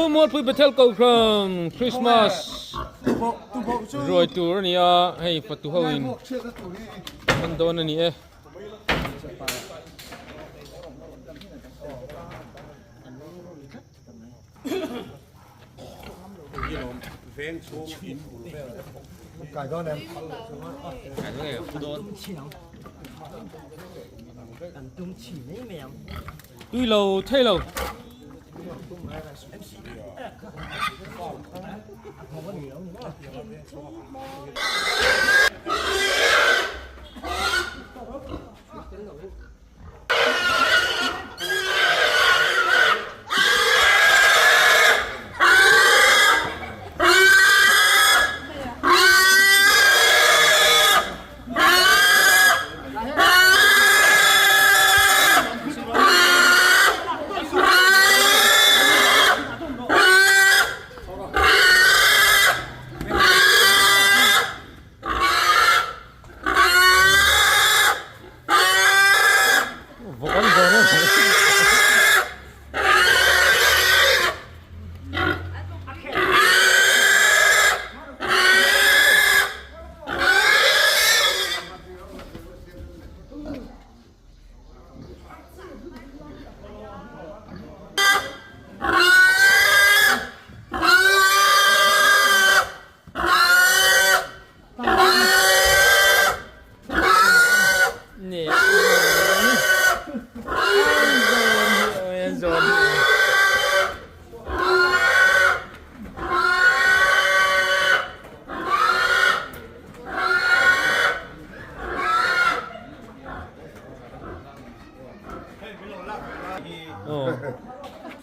Mualpui Bethel Kohhran Christmas ruai tur a ni a, hei fatu ho in an dawn a ni e. Tui lo thei lo. Vawk an zawn a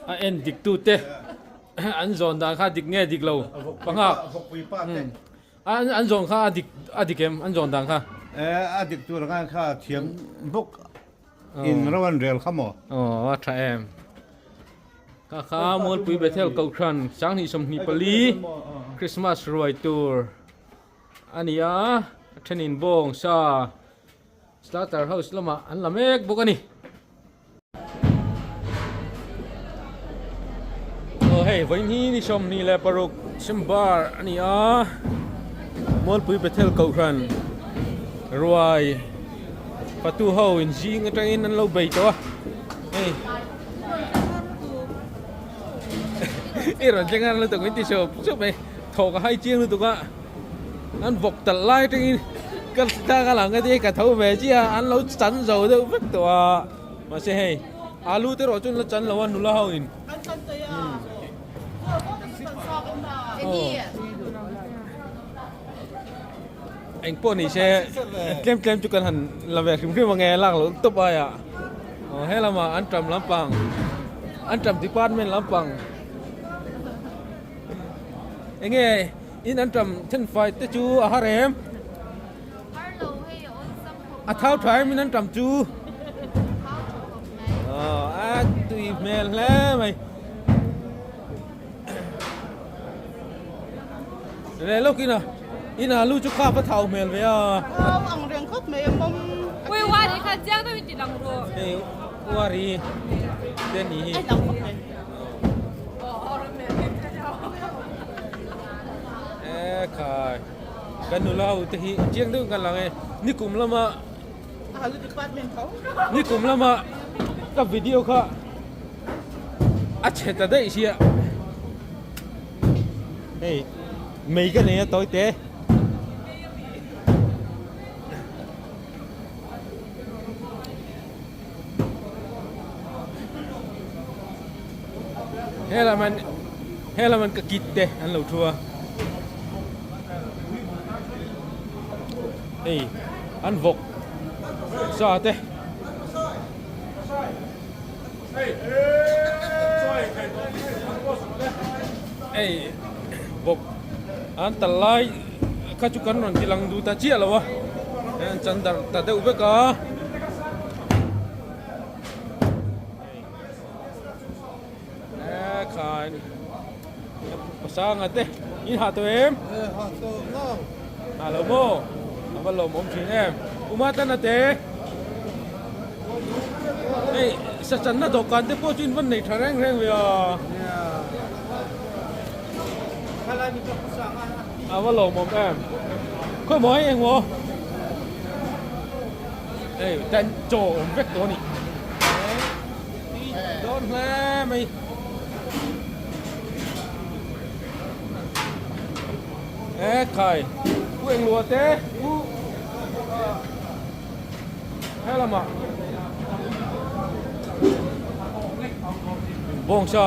A en dik tu te an zawn dan kha dik nge dik lo panga An an zawn kha a dik a dik em an zawn dan kha? E a dik tur khan kha thiam bawk in ro an rel kha maw? Aw a tha em. Ka kha Mualpui Bethel Kohhran 2024 Christmas ruai tur a ni a, a thenin bawng sa Slaughter house lamah an la mek bawk a ni. Aw hei vawiin hi ni 26 December a ni a Mualpui Bethel Kohhran ruai patu ho in zing atangin an lo bei tawh a hei i rawn thleng a lutuk min ti sup sup mai thawk a hai chiang lutuk a an vawk talh lai atangin ka thla ka lang a tia ka tho ve chiah a an lo chan zo deuh vek tawh a mahse hei alu te erawh chu an la chan lo a nula ho in eng pawh ni se tlem tlem chu kan han la ve hrim hrim ange lak loh tawp aia aw he lamah an tam lampang an tam department lampang enge In an ṭam then fai te chu a har em? Har lo hei a awlsam khawp mai. A thau ṭha em in an ṭam chu? Thau ṭha khawp mai. Aw a tui hmel hle mai. Leh lawk in a in alu chu kha va thau hmel ve a. Thau ang reng khawp mai a mawm. Ui uari kha chiang deuhin ti lang rawh. Hei uari te ni hi. Ai lang khawp mai. E khai kan nula ho te hi chiang deuh kan lang e nikum lama nikum lama ka video kha a chhe ta daih sia hei mei ka nei a tawi te. Helam an helam an ka kit te an lo thu a hei an vawk sa te hei vawk an tal lai kha chu kan rawn ti lang duh ta chiah lo a an chan darh ta deuh vek a. Khain pasanga te in ha tawh em ha tawh lo ha lo maw a va lawmawm thin em uma tana te hei sachanna dawhkan te pawh chu in van nei tha reng reng ve a. A va lawmawm em. Khawi maw hei engmaw? Hei tan chaw awm vek tawh a ni. Tui dawn hle mai. E khai pu engluah te pu helamah bawngsa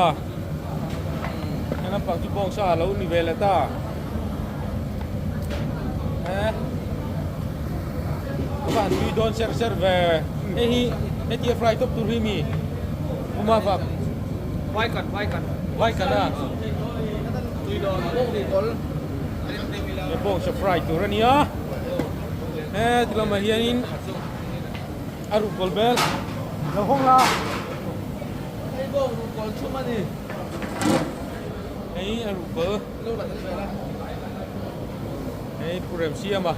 he lampang chu bawngsa a lo ni ve leh ta e a van tui dawn ser ser ve hei hi hetia fry tawp tur hi mi puma vak Vaikan vaikan vaikan a tui dawn bawng ni kawl he bawngsa fry tur a nia. He ti lamah hianin a ruhkawl bel lo hawng la. Hei bawng ruhkawl chhum a ni. Hei a ruhkawl. Lo la tel ve la. Hei Pu Remsiama.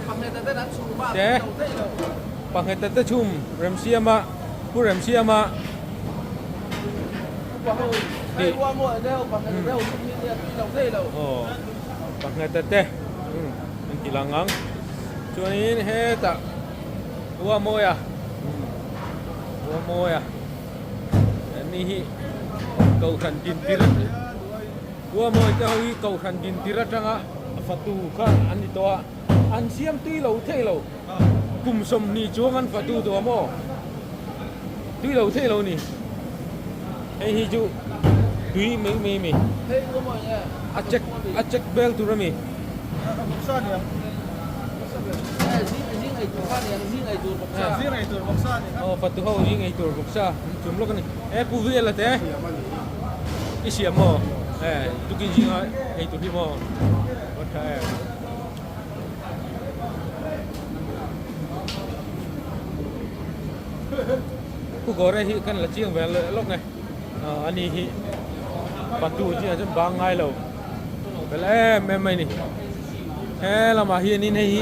Pangheta ten an chhum a, Te. lo thei lo. Pangheta te chhum Remsiama, Pu Remsiama. Upa ho in hei ua maw deuh pangheta deuh chhum hi nia tui lo thei lo. Aw pangheta te. An ti lang ang. Chuanin hetah ua mawi a, ua mawi a ni hi kohhran din tir ua mawi te ho hi kohhran din tir atanga fatu kha an ni tawh a, an siam tui lo thei lo kum 20 chuang an fatu tawh a maw tui lo thei lo ni hei hi chu tui mai mai a mi a check a check bel tur a mi. Aw fatu ho zing ei tur bawk sa an chum lawk a ni e pu vel a te i siam maw e tukin zinga ei tur hi maw a tha em. Pu Gore hi kan la chiang ve lawk nge ani hi fatu zingah chuan bang ngai lo. Fel em em mai ni. He lamah hianin hei hi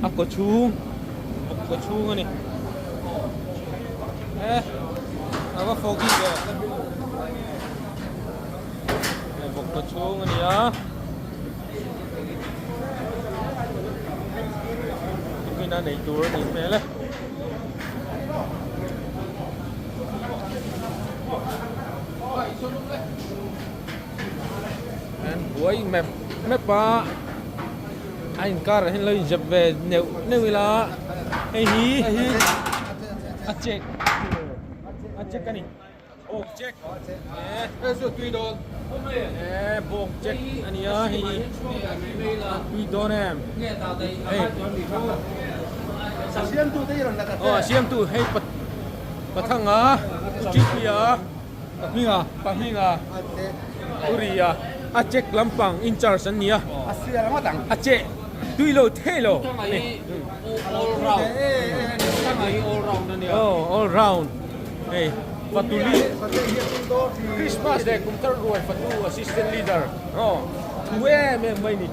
a kaw chhung a kaw chhung a ni. He a va foggy ve. He vawk kaw chhung a ni a. Tukin a nei tur a nih hmel e. An buai map map a a inkar ah hian lo inzep ve neuh neuh ila hei hi a check a check a ni bawng check e bawng check a ni a hei hi tui dawn em hei aw a siamtu hei Pathanga Ṭipuia Pahminga Pahminga Uria a check lampang in charge an ni a a che tui lo thei lo aw all round hei Fatuli Christmas leh kum thar ruai Fatu assistant leader aw thu em em mai ni.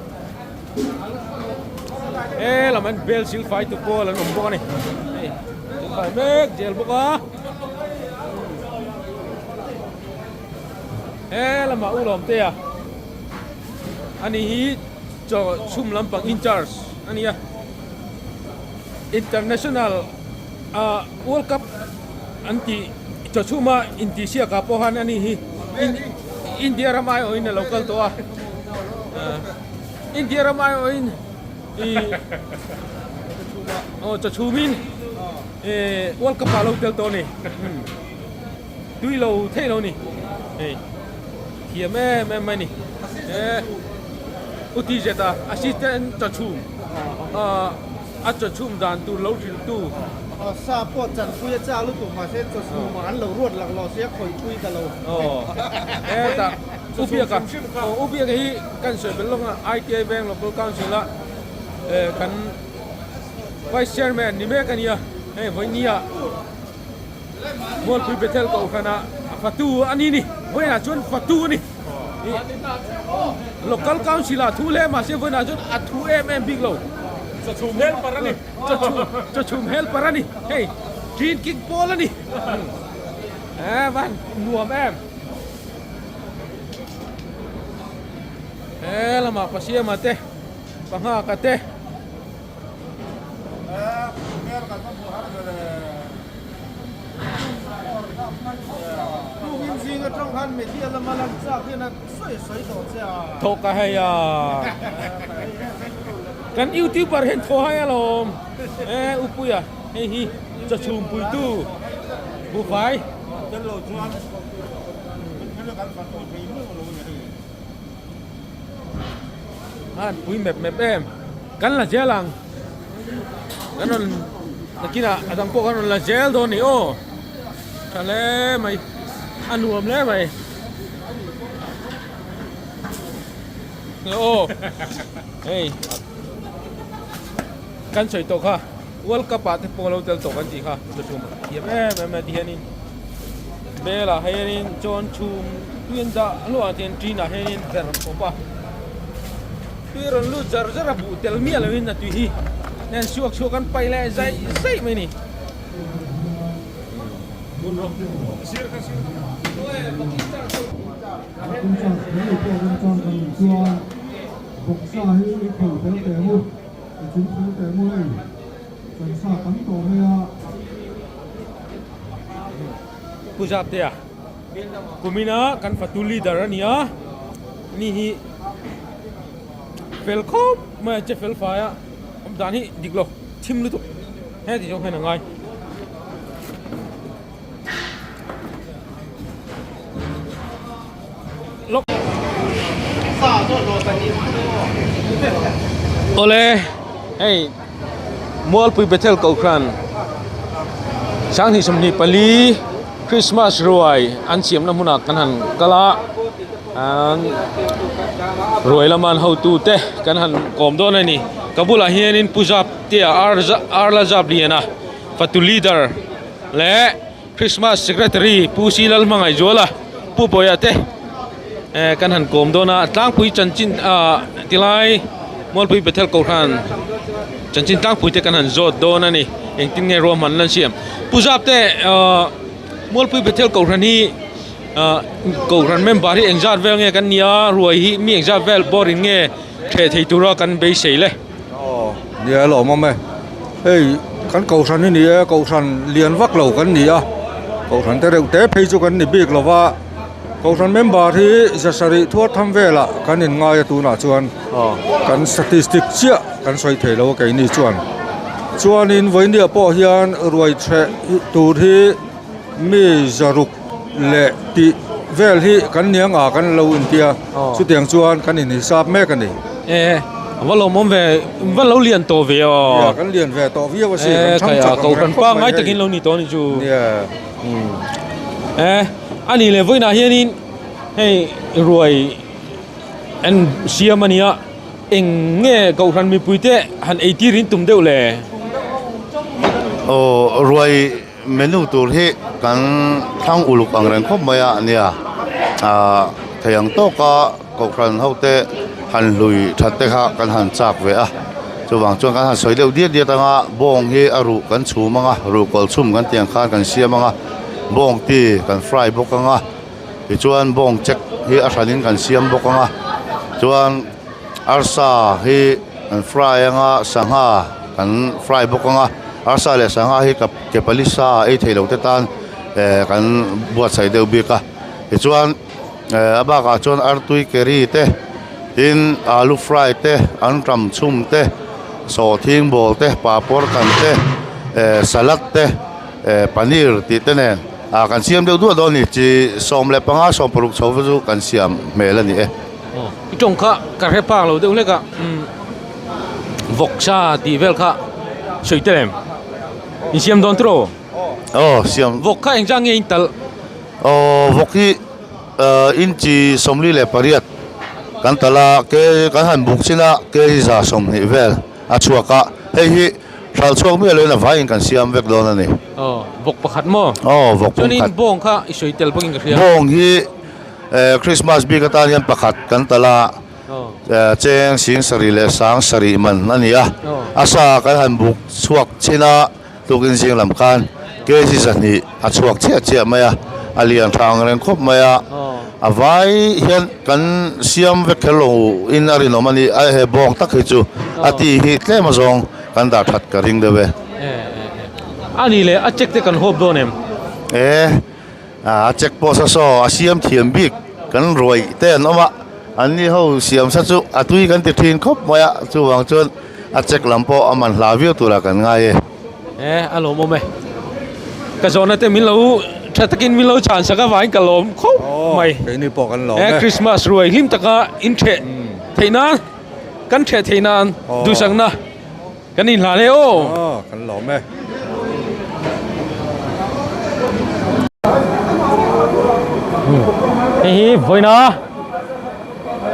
He lam an bel sil fai tu pawl an awm bawk a ni hei sil fai mek zel bawk a he lamah u lawm te a ani hi chaw chhum lampang in charge a ni a international ah world cup an tih chaw chhuma intihsiak ah pawh khan ani hi India ram aiawhin a lo kal tawh a. India ram aiawhin ih aw chawchhumin ih World Cup ah lo tel tawh a ni tui lo theih lo a ni hei thiam em em mai a ni he u ti zet a assistant chawchhum ah a chawchhum dan tur lo hrilh tu. Sa pawh chanpui a chak lutuk mahse chawchhum ah an lo ruat lak lawh sia khawihpui ka lo. Aw hetah U Biaka aw U Biaka hi kan sawi belh lawk a ITI Veng Local Council a eh kan Vice Chairman ni mek a nia hei vawinia Mualpui Bethel Kohhrana fatu a ni ni vawiinah chuan fatu a ni Local Council ah thu hle mahse vawiinah chuan a thu em em bik lo Chawchhum helper a ni Chawchhum helper a ni hei Drinking pawl a ni eh van nuam em. He lamah Pasiama te, Panghaka te. Thawk a hei a, kan youtuber hian thaw hai alawm e Upuia hei hi chawchhum puitu buhfai. An pui mep mep em kan la zel ang kan rawn nakinah a dang pawh kan rawn la zel dawn a ni aw tha hle mai a nuam hle mai aw hei kan sawi tawh kha world cup ah te pawh lo tel tawh kan tih kha chawchhum thiam em em a ti hianin bel ah hianin chawn chhum tui an dah hluah ah hian tin ah hianin ver pawp a tui rawn lut zar zar a buh tel miah lo in a tui hi nen chhuak chhuak an paih leh zaih zaih mai a ni. I chingfel teh maw hei, kan sa tam tawh mai a. Pu Zaptea, kumina kan fatu leader a ni a, ni hi fel khawp mai a che fel fai a, awm dan hi dik lo, thim lutuk heti zawng hian a ngai. Awle hei Mualpui Bethel Kohhran 2024 Christmas ruai an siamna hmunah kan han kal a an ruai lama an hotute kan han kawm dawn a ni ka bulah hianin Pu Zaptea Arla Zapliana fatu leader leh Christmas Secretary Pu Si Lalhmangaihzuala Pu Bawia te eh kan han kawm dawn a tlangpui chanchin ah tilai Mualpui Bethel Kohhran chanchin tlangpui te kan han zawt dawn a ni engtin nge ruahman lan siam Pu Zap te ah Mualpui Bethel Kohhran hi ah Kohhran member hi engzat vel nge kan nia ruai hi mi engzat vel bawr in nge theh thei tura kan beisei le. Aw nia a lawm awm e hei kan kohhran hi ni e kohhran lian vak lo kan ni a kohhran te reuh te phei chu kan ni bik lo va kohhran member hi za sarih thuar tham velah kan in ngai a tunah chuan kan statistic chiah kan sawi thei lo a keini chuan chuanin vawinia pawh hian ruai chheh tur hi mi zaruk leh tih vel hi kan ni anga kan lo intia chutiang chuan kan inhisap mek a ni. E a va lawmawm ve va lo lian tawh ve aw. Nia kan lian ve tawh viau a si kan chhang chak ang reng khawp mai hei. Takin lo ni tawh a ni chu. Nia. E a nih leh vawiinah hianin hei ruai en siam a nia eng nge kohhran mipuite han eitir in tum deuh le. Aw ruai. Menu tur hi kan thlang uluk ang reng khawp mai a nia ahh thei ang tawka kohhran ho te han hlui that te kha kan han chak ve a chuvang chuan kan han sawi deuh diat diat anga bawng hi a ruh kan chhum anga ruh kawl chhum kan tih ang khan kan siam anga bawng ti kan fry bawk anga tichuan bawng chek hi a hranin kan siam bawk anga chuan arsa hi kan fry anga sangha kan fry bawk anga arsa leh sangha hi ka ke pali sa ei theih loh te tan eh kan buatsaih deuh bik a tichuan eh a bakah chuan artui curry te tin alu fry te antam chhum te sawhthing ball te papawr kan te eh salad te eh paneer tih te nen ah kan siam deuh duah dawn a ni chi 15 16 chho chu kan siam hmel a ni e. I tawng kha ka hre phak lo deuh hlek a umm vawksa tih vel kha sawi tel em in siam dawn tawh aw aw siam vawk kha engzah nge in talh aw vawk hi ah inchi 48 kan talh a ke kan han buk chin a ke hi 120 vel a chhuak a hei hi hralh chhuak miah loin a vaiin kan siam vek dawn a ni aw vawk pakhat maw aw vawk chuanin bawng kha i sawi tel bawkin ka hria bawng hi. Eh Christmas bik atan hian pakhat kan talh a, eh cheng sing sarih leh sang sarih man a ni a, a sa kan han buk chhuak chin a, tukin zing lam khan kg 200 a chhuak chiah chiah mai a, a lian tha ang reng khawp mai a, A vai hian kan siam vek kher lo in a rinawm a ni a, he bawng tak hi chu a ti hi tlem azawng kan dah that ka ring deuh e. A ni le, a check te kan hawp dawn em? E, a check pawh sa saw a siam thiam bik kan ruaih te an awm a, an ni ho siam sa chu a tui kan ti thin khawp mai a, chuvang chuan a check lam pawh a man hla viau turah kan ngai e. E, a lawmawm e. Ka zawhna te min lo tha takin min lo chhan sak avangin ka lawm khawp mai. Keini pawh kan lawm e. E, Christmas ruai hlim taka in theh theih nan, kan theh theih nan duhsakna kan inhlan e aw. Aw, kan lawm e. Hei hi vawiina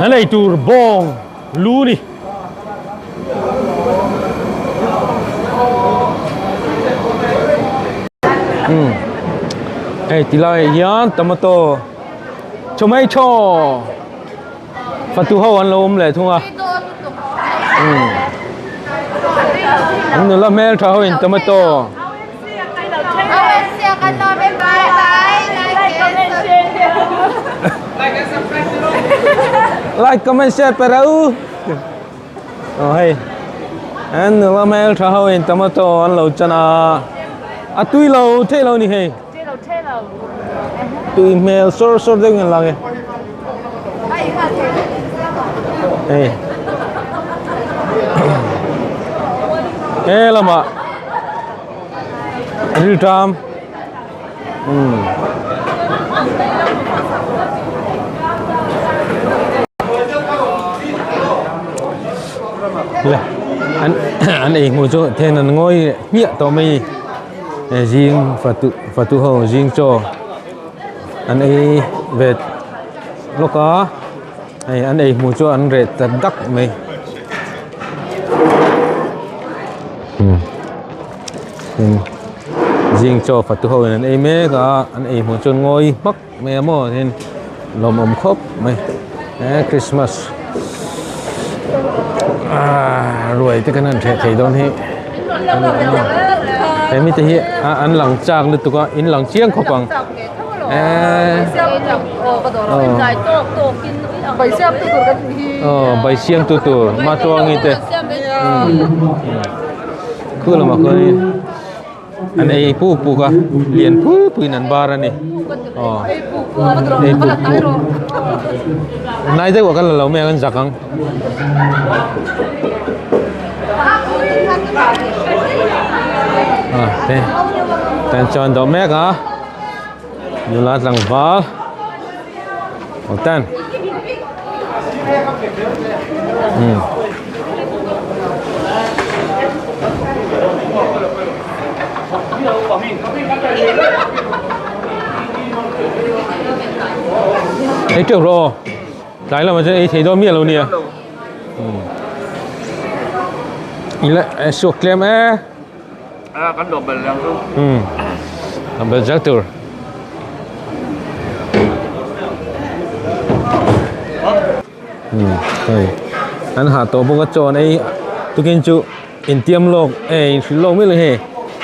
an ei tur bawng lu ni. Hei ti lai ah hian tomato tomato fatu ho an lo awm leh thung a an nula hmel tha ho in tomato like comment share pe rau Aw hei an nula hmel tha ho in tomato an lo chan a a tui lo thei lo ni hei tui hmel sawr sawr deuh in lang e hei he lamah rilṭam Le an an ei hmuh chu then an ngawi hmiah tawh mai a ni zing fatu fatu ho zing chaw an ei ve lawk a hei an ei hmuh chu an reh ta dak mai. Zing chaw fatu ho in an ei mek a an ei hmuh chuan ngawi hmak mai a maw tin lawmawm khawp mai he christmas ah ruai te kan han hreh thei dawn hi he mite hi an lang chak lutuk a in lang chiang khawp ang eee aw bai siam tu tur matuangi te. Khu lamah khuanin an ei puk puk a lian pui puiin an bar a ni aw ei puk puk hnai deuh ah kan la lo mai ang an zak ang ah te tan chuan dawh mek a nula tlangval aw tan um. Ei teuh rawh aw tlai lamah chuan ei thei dawn miah lo nia um ila suak tlem e kan lawm bel ang chu um lawm bel zel tur. Um hei an hah tawh bawk a chaw an ei tukin chu intiam lawk e inhrilh lawk miah lo hei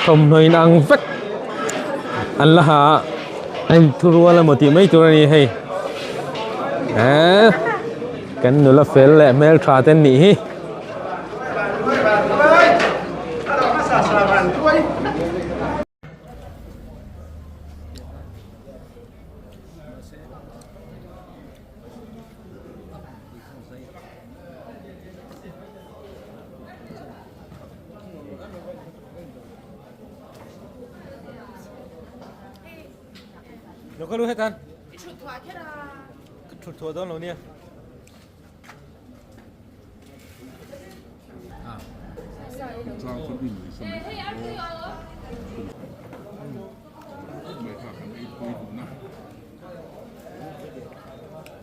thawmhnaw in ang vek an la ha a a inthurual emaw tih mai tur a ni hei eee kan nula fel leh hmeltha te an nih hi. Lo ka lu hetan. I thut thuah kher a. Ka thut thuah dawn lo nia.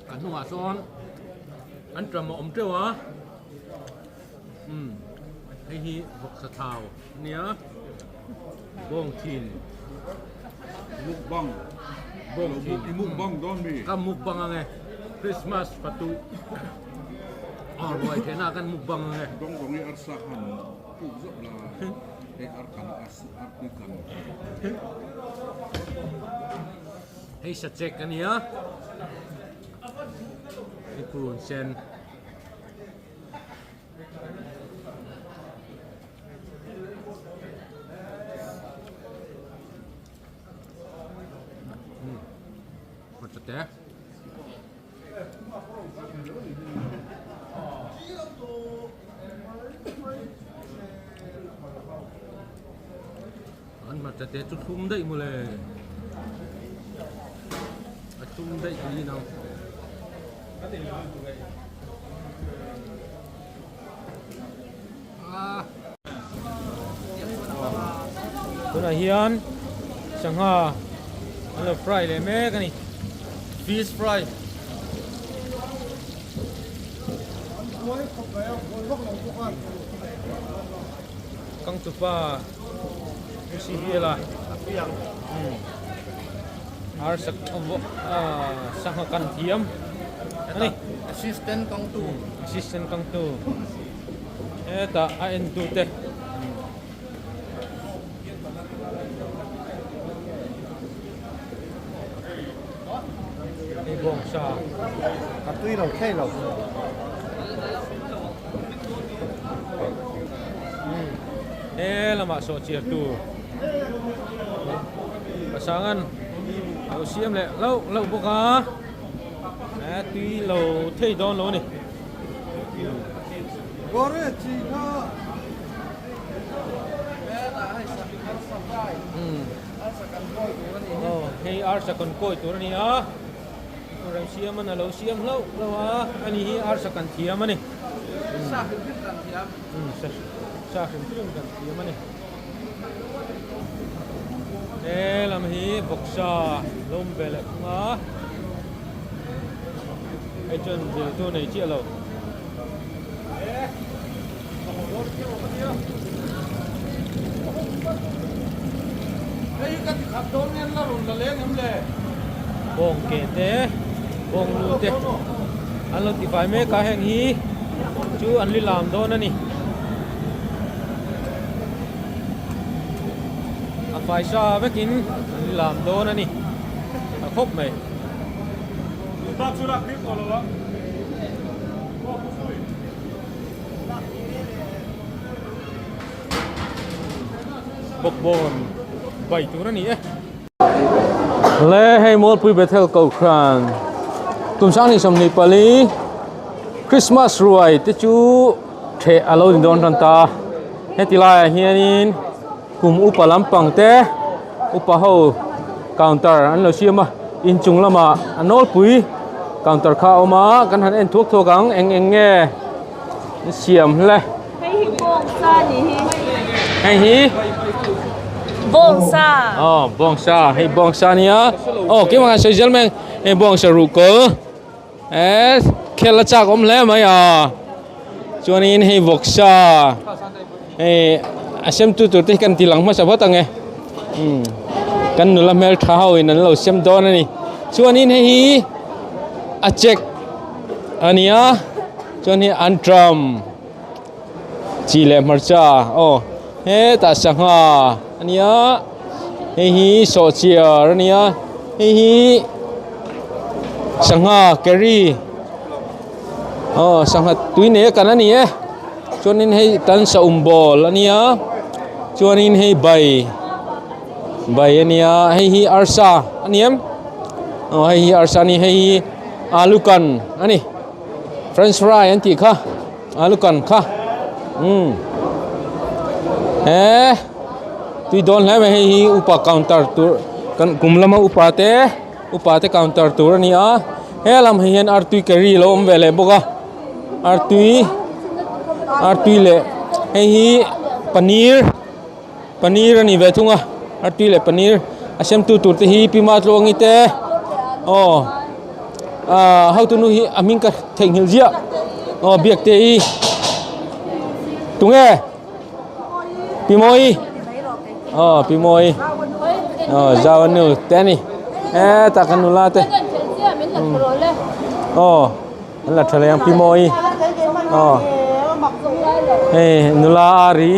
Kan hnungah sawn an ṭam a awm ṭeuh a umm hei hi vawksa thau a nia bawng thin mukbang bawng thin i mukbang dawn mi ka mukbang ang e Christmas fatu aw ruai theihna ah khan mukbang ang e dawng dawng i arsa khan puk zawk la hei arkan arpui kan. Hei sachek a nia. Hei purun sen. Hmarcha te. An hmarcha te chu thlum daih mawle. A thlum daih tih in ang. Tunah hian sangha an lo fry leh mek a ni fish fry. Kangchupa si biala arsa sangha kan thiam a ni. Assistant kangtu. Assistant kangtu. Hetah a en tu te hei bawngsa a tui lo thei lo he lamah sawh chiar tur pasangan a lo siam leh hlauh hlauh bawk a tui lo thei dawn lo a ni. Hei arsa kan kawi tur a ni a rawn siam a lo siam hlauh hlauh a ani hi arsa kan thiam a ni sa hrim hrim kan thiam sa hrim hrim kan thiam a ni he lam hi vawksa lo awm ve leh thung a. Hei chuan zirtu nei chiah lo. Bawng ke te, bawng lu te an lo tifai mek a, heng hi chu an li lam dawn a ni. A faisa vekin an li lam dawn a ni a khawp mai. Bawkbawn bai tur a ni e. Le hei Mualpui Bethel Kohhran tum sang 24 Christmas ruai te chu theh a lo ni dawn tan ta. Heti laiah hianin Kum upa lampang te upa ho counter an lo siam a inchung lamah a nawlpui counter kha a awm a kan han en thuak thuak ang eng eng nge an siam hle. Hei hi bawngsa ni hi. Hei hi bawngsa. Oh bawngsa hei bawngsa nia oh keimah khan sawi zel mai hei bawngsa ruhkawl eh khel a chak awm hle mai a chuanin hei vawksa hei a sem tu tur te hi kan ti lang hmasa phawt ang e umm kan nula hmeltha ho in an lo sem dawn a ni chuanin hei hi a chek a ni a chuan hei anṭam chi leh hmarcha aw hetah sangha a ni a hei hi sawhchiar a ni a hei hi sangha curry aw sangha tui nei a kan a ni e chuanin hei tan saum bawl a ni a chuanin hei bai bai a ni a hei hi arsa a ni em aw hei hi arsa a ni hei hi alu kan a ni french fry an tih kha. Alu kan kha umm he tui dawn hle mai hei hi upa counter tur kan kum lama upa te upa te counter tur a ni a he lam hi hian artui curry a lo awm ve leh bawk a artui artui leh hei hi paneer paneer a ni ve thung a artui leh paneer a siam tu tur te hi pi Matluangi te aw ah hotu nu hi a hming ka theihnghilh ziah aw biak te hi tunge pi Mawi aw pi Mawi aw zau nu te a ni hetah kan nula te aw. An la tha leh ang Pi Mawi aw hei nula a ri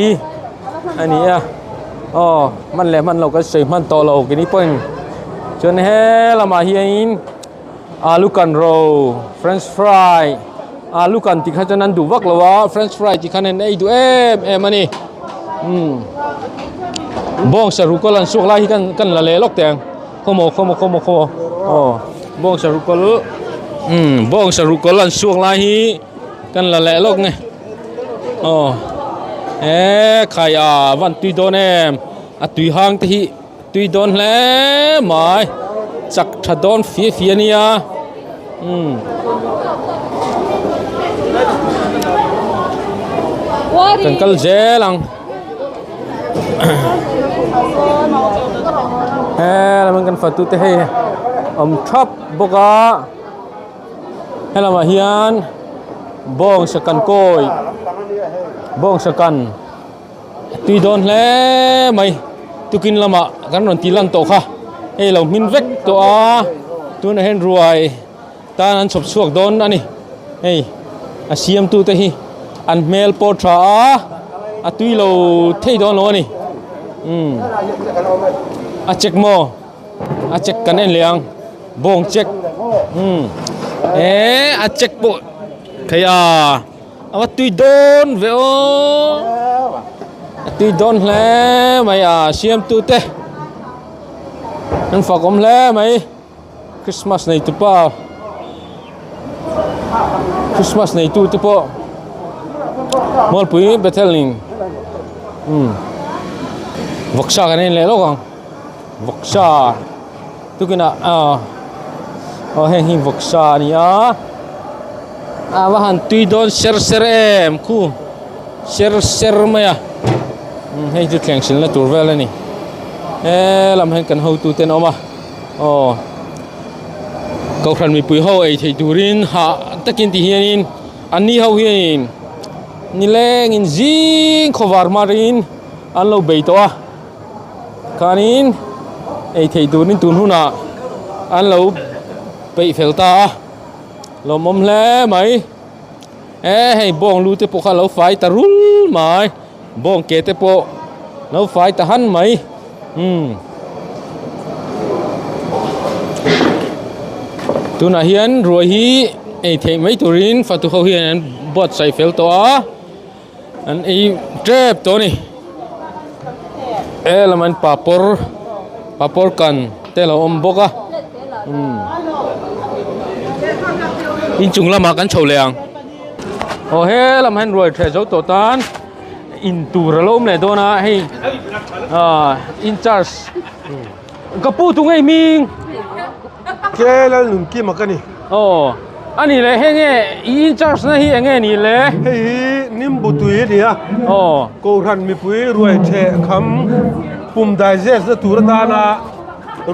a ni a aw hman leh hman lo kan sawi hman tawh lo keini pawhin chuan he lamah hianin. Alu kan ro french fry alu kan tih kha chuan an duh vak lo a french fry tih khan an ei duh em em a ni umm bawngsa ruhkawl an suak lai hi kan kan la leh lawk teh ang khawmaw khawmaw khawmaw khawmaw aw bawngsa ruhkawl umm bawngsa ruhkawl an suak lai hi kan la leh lawk nge aw eee khai a van tui dawn em a tui hang te hi. Tui dawn hle mai chak tha dawn fia fia nia umm kan kal zel ang he lam kan fatu te hei awm thap bawk a helamah hian bawngsa kan kawi bawngsa kan. Tui dawn hle mai tukin lamah kan rawn tih lan tawh kha hei lo hmin vek tawh a tunah hian ruai tan an chhawp chhuak dawn a ni hei a siam tu te hi an hmel pawh tha a a tui lo thei dawn lo a ni umm a check maw a check kan en leh ang bawng check umm eh a check pawh thei a. A va tui dawn ve aw a tui dawn hle mai a siamtu te an fak awm hle mai Christmas nei tu pa Christmas nei tu te pawh Mualpui Bethel in umm vawksa kan en leh lawk ang vawksa tukinah ah aw heng hi vawksa a ni a a va han tui dawn ser ser em khu ser ser mai a umm hei chu thleng silna tur vel a ni he lam hian kan hotu te an awm a aw kohhran mipui ho ei theih turin hah takin ti hianin an ni ho hianin nilengin zing khawvar marin an lo bei tawh a. Khanin ei theih turin tun hunah an lo peih fel ta a lawmawm hle mai e hei bawng lu te pawh kha a lo fai ta rul mai bawng ke te pawh lo fai ta han mai umm tunah hian ruai hi ei theih mai turin fatu ho hian an buatsaih fel tawh a. An ei tep tawh a ni he lam an papawr papawr kan te a lo awm bawk a umm inchung lamah kan chho leh ang aw he lam hian ruai ṭheh zo tawh tan in tur a lo awm leh dawn a hei ah in charge ka pu tu ngei hming. Ke Lalnunkima ka ni. Aw, a ni le, hei nge i in charge na hi enge ni le? Hei hi Nimbu tui a ni a. Aw. Kohhran mipui ruai theh kham pum digest na tur atana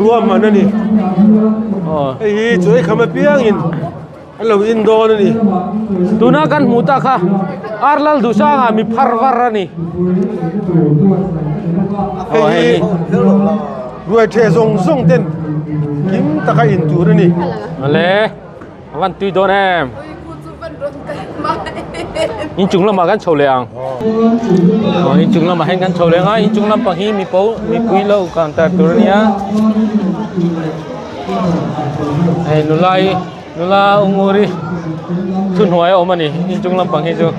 ruahman a ni. Aw. Hei hi chaw ei kham apiangin an lo in dawn a ni. Tuna kan hmuh tak kha Ar Lalduhsanga mi phar var a ni. Hei hi ruai theh zawng zawng ten kim taka in tur a ni. Awle a van tui dawn em. Inchung lamah kan chho leh ang. Aw inchung lamah hian kan chho leh ang a inchung lampang hi mi po mipui lo counter tur a nia. Hei nula hi nula unguri thuhnuai a awm a ni inchung lampang hi chu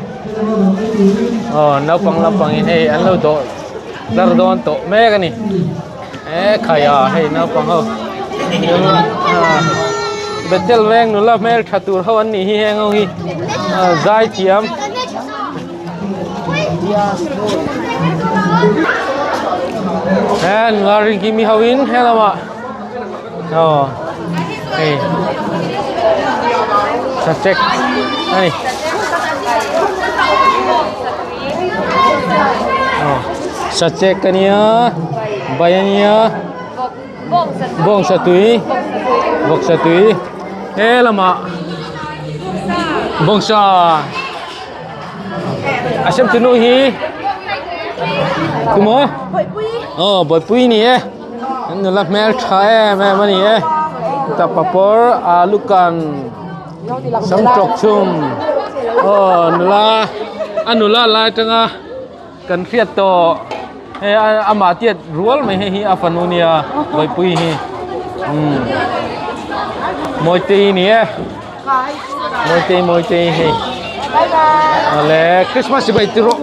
aw naupang lampang in hei an lo dawh tlar dawn tawh mek a ni e khai a hei naupang ho nula ah bethel veng nula hmel tha tur ho an nih hi heng ho hi ah zai thiam. He nula ringkimi ho in he lamah aw hei sachek a ni aw sachek a nia bai a nia bawng satui vawk satui he lamah bawngsa. A sem tunu hi tumaw aw bawihpui ni e an nula hmel tha em em a ni e chutah papawr alu kan sam tawk chhum aw nula a nula lai atanga kan hriat tawh hei amah tiat rual mai hei hi a fanu nia bawihpui hi umm. Mawitei ni e Mawitei Mawitei hei awle Christmas chibai ti rawh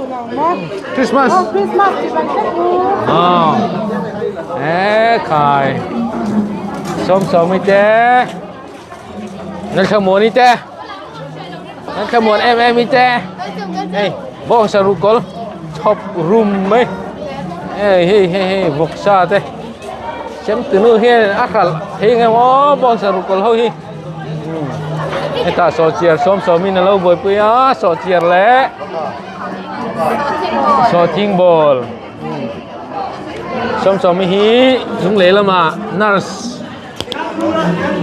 Christmas ah e khai Sawmsawmi te Lalthlamuani te Lalthlamuan em em i te hei bawngsa ruhkawl chhawp rum mai hei hei hei hei vawksa te chemtunu hian a hralh thei ang em aw bawngsa ruhkawl ho hi hetah sawhchiar sawm sawmin a lo buaipui a sawhchiar leh sawhthing ball sawm sawmi hi lunglei lamah nurse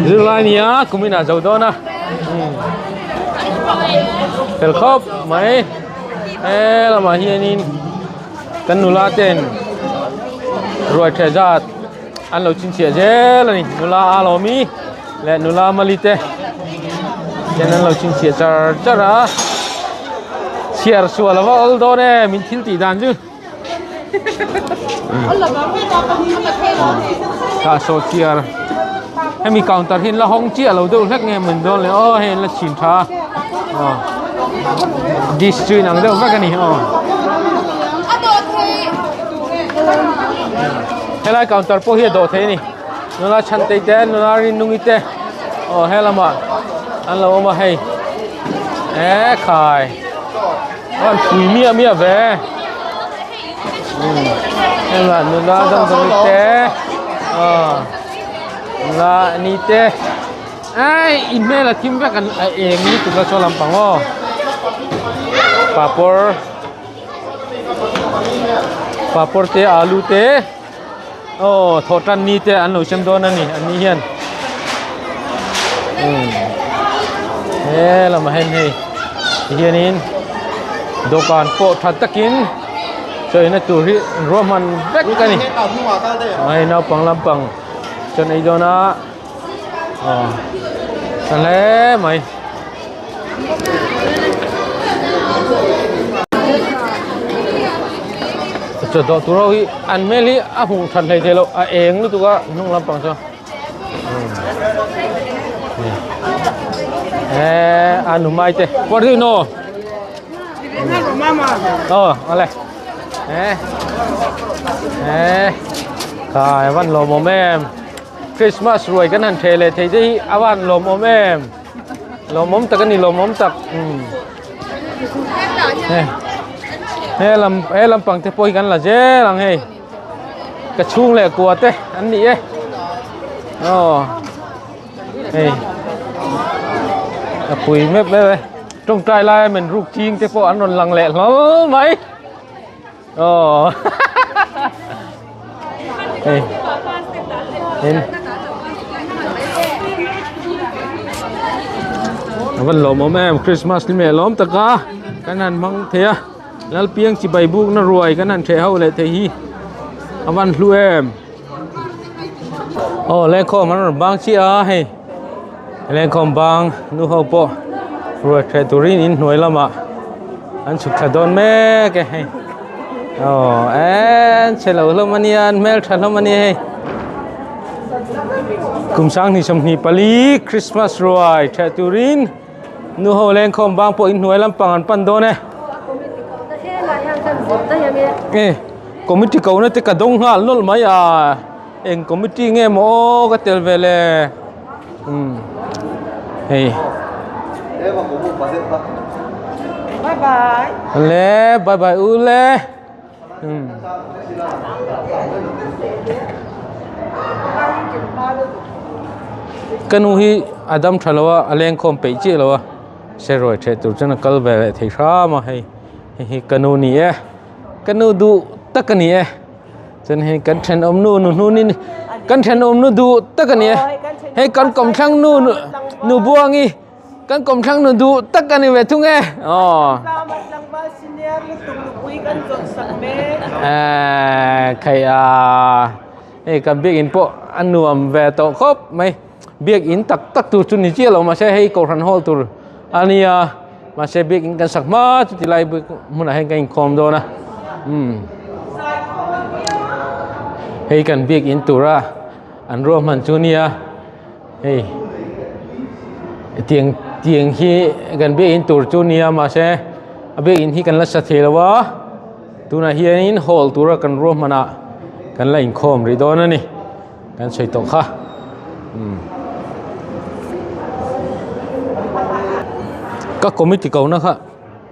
Zirlai nia kum inah zo dawn a fel khawp mai he lamah hianin kan nula ten ruai ṭheh zat an lo chhinchhiah zel a ni nula a lawmi leh nula mali te ten an lo chhinchhiah char char a chhiar sual a va awl dawn em in thil tih dan chu. Tah saw chiar hemi counter hi an la hawng chiah lo deuh hlek nge maw dawn le aw hei an la chhin tha a aw dish chu inang deuh vek a ni aw helai counter pawh hi a dawh thei a ni nula chhantei te nula rinnungi te aw helamah an lo awm a hei ekhai. An pui miah miah ve hengah nula damdawi te aw nula ni te ai in hmel a thim vek an a eng lutuk a saw lampang aw papawr papawr te alu te aw thawh tan ni te an lo sem dawn a ni an ni hian umm he lamah hian hei tihianin dawhkan pawh tha takin chawina tur hi ruahman vek a ni hei naupang lampang chaw ei dawn a aw tha hle mai. Chaw dawh tur ho hi an hmel hi a hmuh that hlei thei loh a eng lutuk a hnung lampang chu eh a nu mai te what do you know oh ale eh eh khai van lawm awm em Christmas ruai kan han theh leh thei te hi a van lawm awm em lawmawm tak a ni lawmawm tak umm he lam he lampang te pawh hi kan la zel ang hei ka chhung leh kua te an ni e aw hei a pui mep mep e tawngtai laia men ruk ching te pawh an rawn lang leh hlawl mai. Aw hei in a van lawmawm em Christmas ni meh lawm tak a kan han hmang thei a Lalpiang chibai buk na ruai kan han theh ho leh thei hi a van hlu em aw lengkhawm an rawn bang chiah a hei lengkhawm bang nu ho pawh ruai theh turin inhnuai lamah. An chhuk thla dawn mek e hei aw en chhe lo hlawm a nia an hmel tha hlawm a nia hei kum sanghnih 24 Christmas ruai theh turin nu ho lengkhawm bang pawh inhnuai lampang an pan dawn e e committee ko na te ka dawng nghal nawlh mai a eng committee nge maw aw ka tel ve le umm hei Bye bye. Le bye bye u le. Um. Ka nu hi a dam tha lo a a leng khawm peih chiah lo a se ruai theh tur chuan a kal ve leh thei hram a hei hei hi ka nu ni e ka nu duh tak a ni e. Chuan hei kan thenawm nu nu hnunin kan thenawm nu duh tak a ni e hei kan kawmthlang nu nu buangi kan kawmthlang nu duh tak a ni ve thung e aw eh khai a hei kan biakin pawh a nuam ve tawh khawp mai biakin tak tak tur chu ni chiah lo mahse hei kohhran hall tur a nia mahse biakin kan sak hma chu tilai hmunah hian kan inkhawm dawn a umm hei kan biakin tura an ruahman chu nia hei. Tiang tiang hi kan biakinn tur chu nia mahse a biakinn hi kan la sa thei lo a tunah hianin hall tura kan ruahman ah kan la inkhawm rih dawn a ni kan sawi tawh kha umm ka committee ko na kha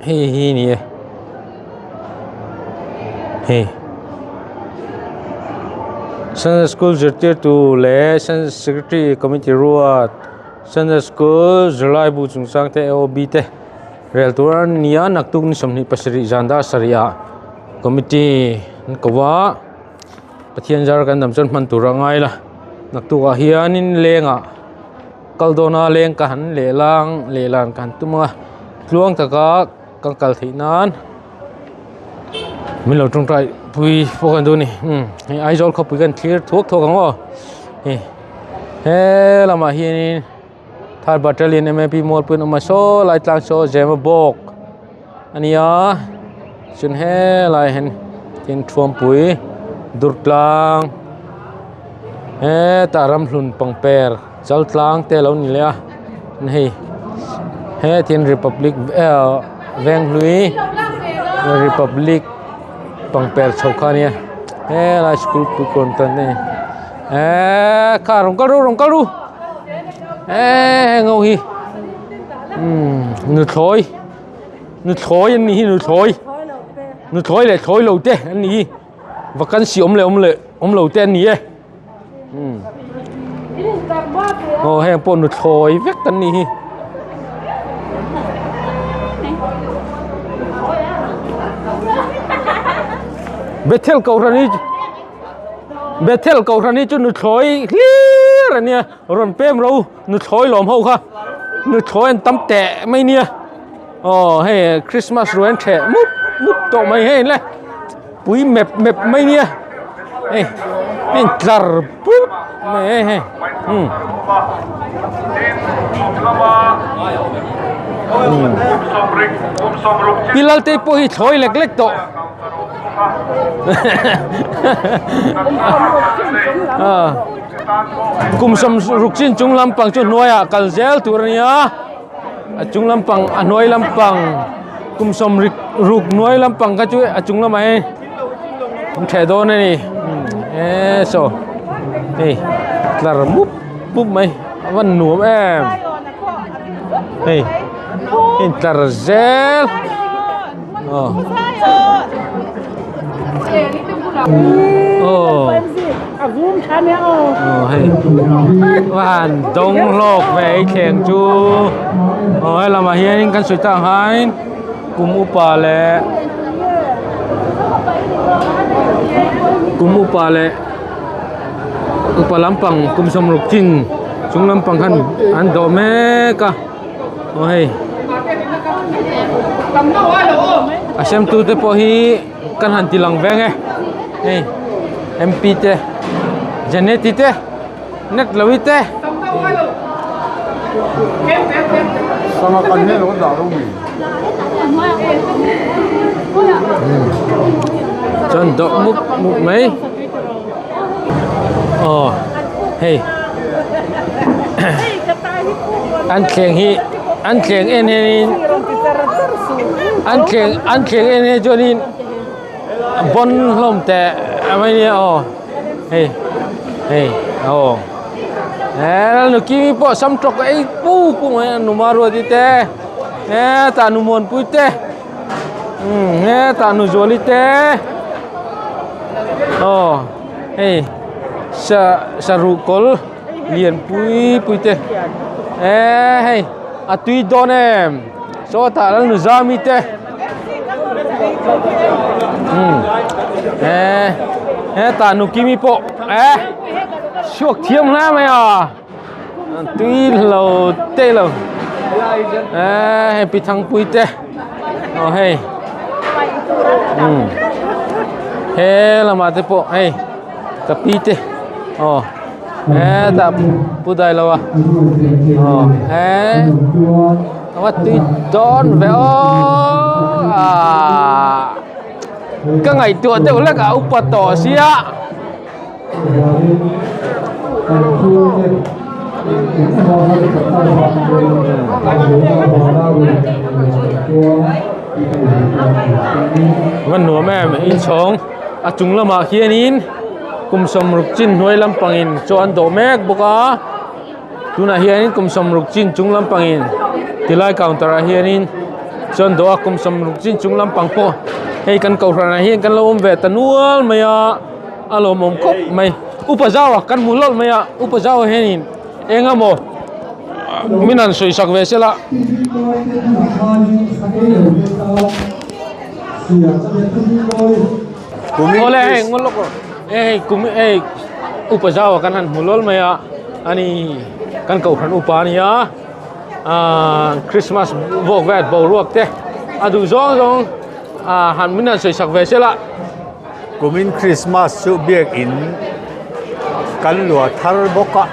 hei hi a ni e hei sunday school zirtirtu leh secretary committee ruat sunday school zirlai bu chungchang te aob te rel tur a ni a naktuk ni 27 zan dar sarih ah committee an ko a Pathian zar kan dam chuan hman tur a ngai la naktuk ah hianin lengah. Kal dawna leng ka han lehlang lehlan ka han tum ang a tluang taka kan kal theih nan min lo tawngtai pui pawh kan duh a ni umm hei Aizawl khawpui kan thlir thuak thuak ang aw hei he lamah hianin third battalion M A P mual pawhin a awm a saw lai tlang saw Zemabawk a ni a chuan helaiah hian tin thuampui Durtlang. Hetah ramhlun pangper chal tlang te alo ni leh a hei hetin republic ehh venghlui republic pangper chho kha ania helai school kulikawn tan te eee kha rawn kal ru rawn kal ru eee heng ho hi umm nuthlawi nuthlawi an nih hi nuthlawi nuthlawi leh thlawi lo te an nih hi. Vacancy awm leh awm leh awm lo te an ni e umm aw heng pawh nuthlawi vek an nih hi. Bethel kohhran hi Bethel kohhran hi chu nuthlawi hlir a nia rawn pem ro nuthlawi lawm ho kha nuthlawi an tam teh mai nia aw hei Christmas ruai an theh mup mup tawh mai hei le. Pui mep mep mai nia hei a in tlar pup mai hei hei umm pi Lalte pawh hi thlawi lek lek tawh kum sawmruk chin chung lampang chu hnuaiah kal zel tur a nia. A chung lampang a hnuai lampang kum sawm rik ruk hnuai lampang kha chu a chung lamah hian an theh dawn a ni eee saw hei tlar mup mup mai a van nuam em hei in tlar zel aw aw aw hei van dawng hlawk ve ei thleng chu aw he lamah hianin kan sawi tak ang hian kum upa leh kum upa leh upa lampang kum sawmruk chin chung lampang khan an dawh mek a. Aw hei a sem tu te pawh hi kan han ti lang veng e hei M_p te Janeti te net lo i te chuan dawh mup mup mai aw hei. An thleng hi an thleng en hianin an thleng an thleng en hi chuanin bawn hlawm teh mai nia aw hei hei aw he lalnukimi pawh sam tawk ei pu pu mai a numa ruati te hetah nu muanpui te umm hetah nu zuali te aw hei sa saruh kawl. Lian pui pui te eee hei a tui dawn em sawtah lal nu zami te umm eee hetah nu kimi pawh eh chhuak thiam hle mai a tui lo te lo eee hei pi thangpui te aw hei umm he lamah te pawh hei ka pi te aw. Hetah pu dailo a aw he a tui dawn ve aw ahh ka ngaihtuah deuh hlek a upa tawh sia. Van nuam em inchhawng a chung lamah hianin kum sawmruk chin hnuai lampangin chaw an dawh mek bawk a tunah hianin kum sawmruk chin chung lampangin tilai counter ah hianin chaw an dawh a kum sawmruk chin chung lampang pawh hei kan kohhranah hian kan lo awm ve ta nual mai a. A lawmawm khawp mai upa zau a kan hmu hlawlh mai a upa zau ah hianin eng emaw min han sawi sak ve sela. Awle hei ngaw lawk rawh hei kum hei upa zau a kan han hmu hlawlh mai a ani kan kohhran upa a nia ahh christmas vawk vel boruak te a duh zawng zawng ah han min han sawi sak ve sela. Kumin Christmas chu biakin kan luah thar bawk a,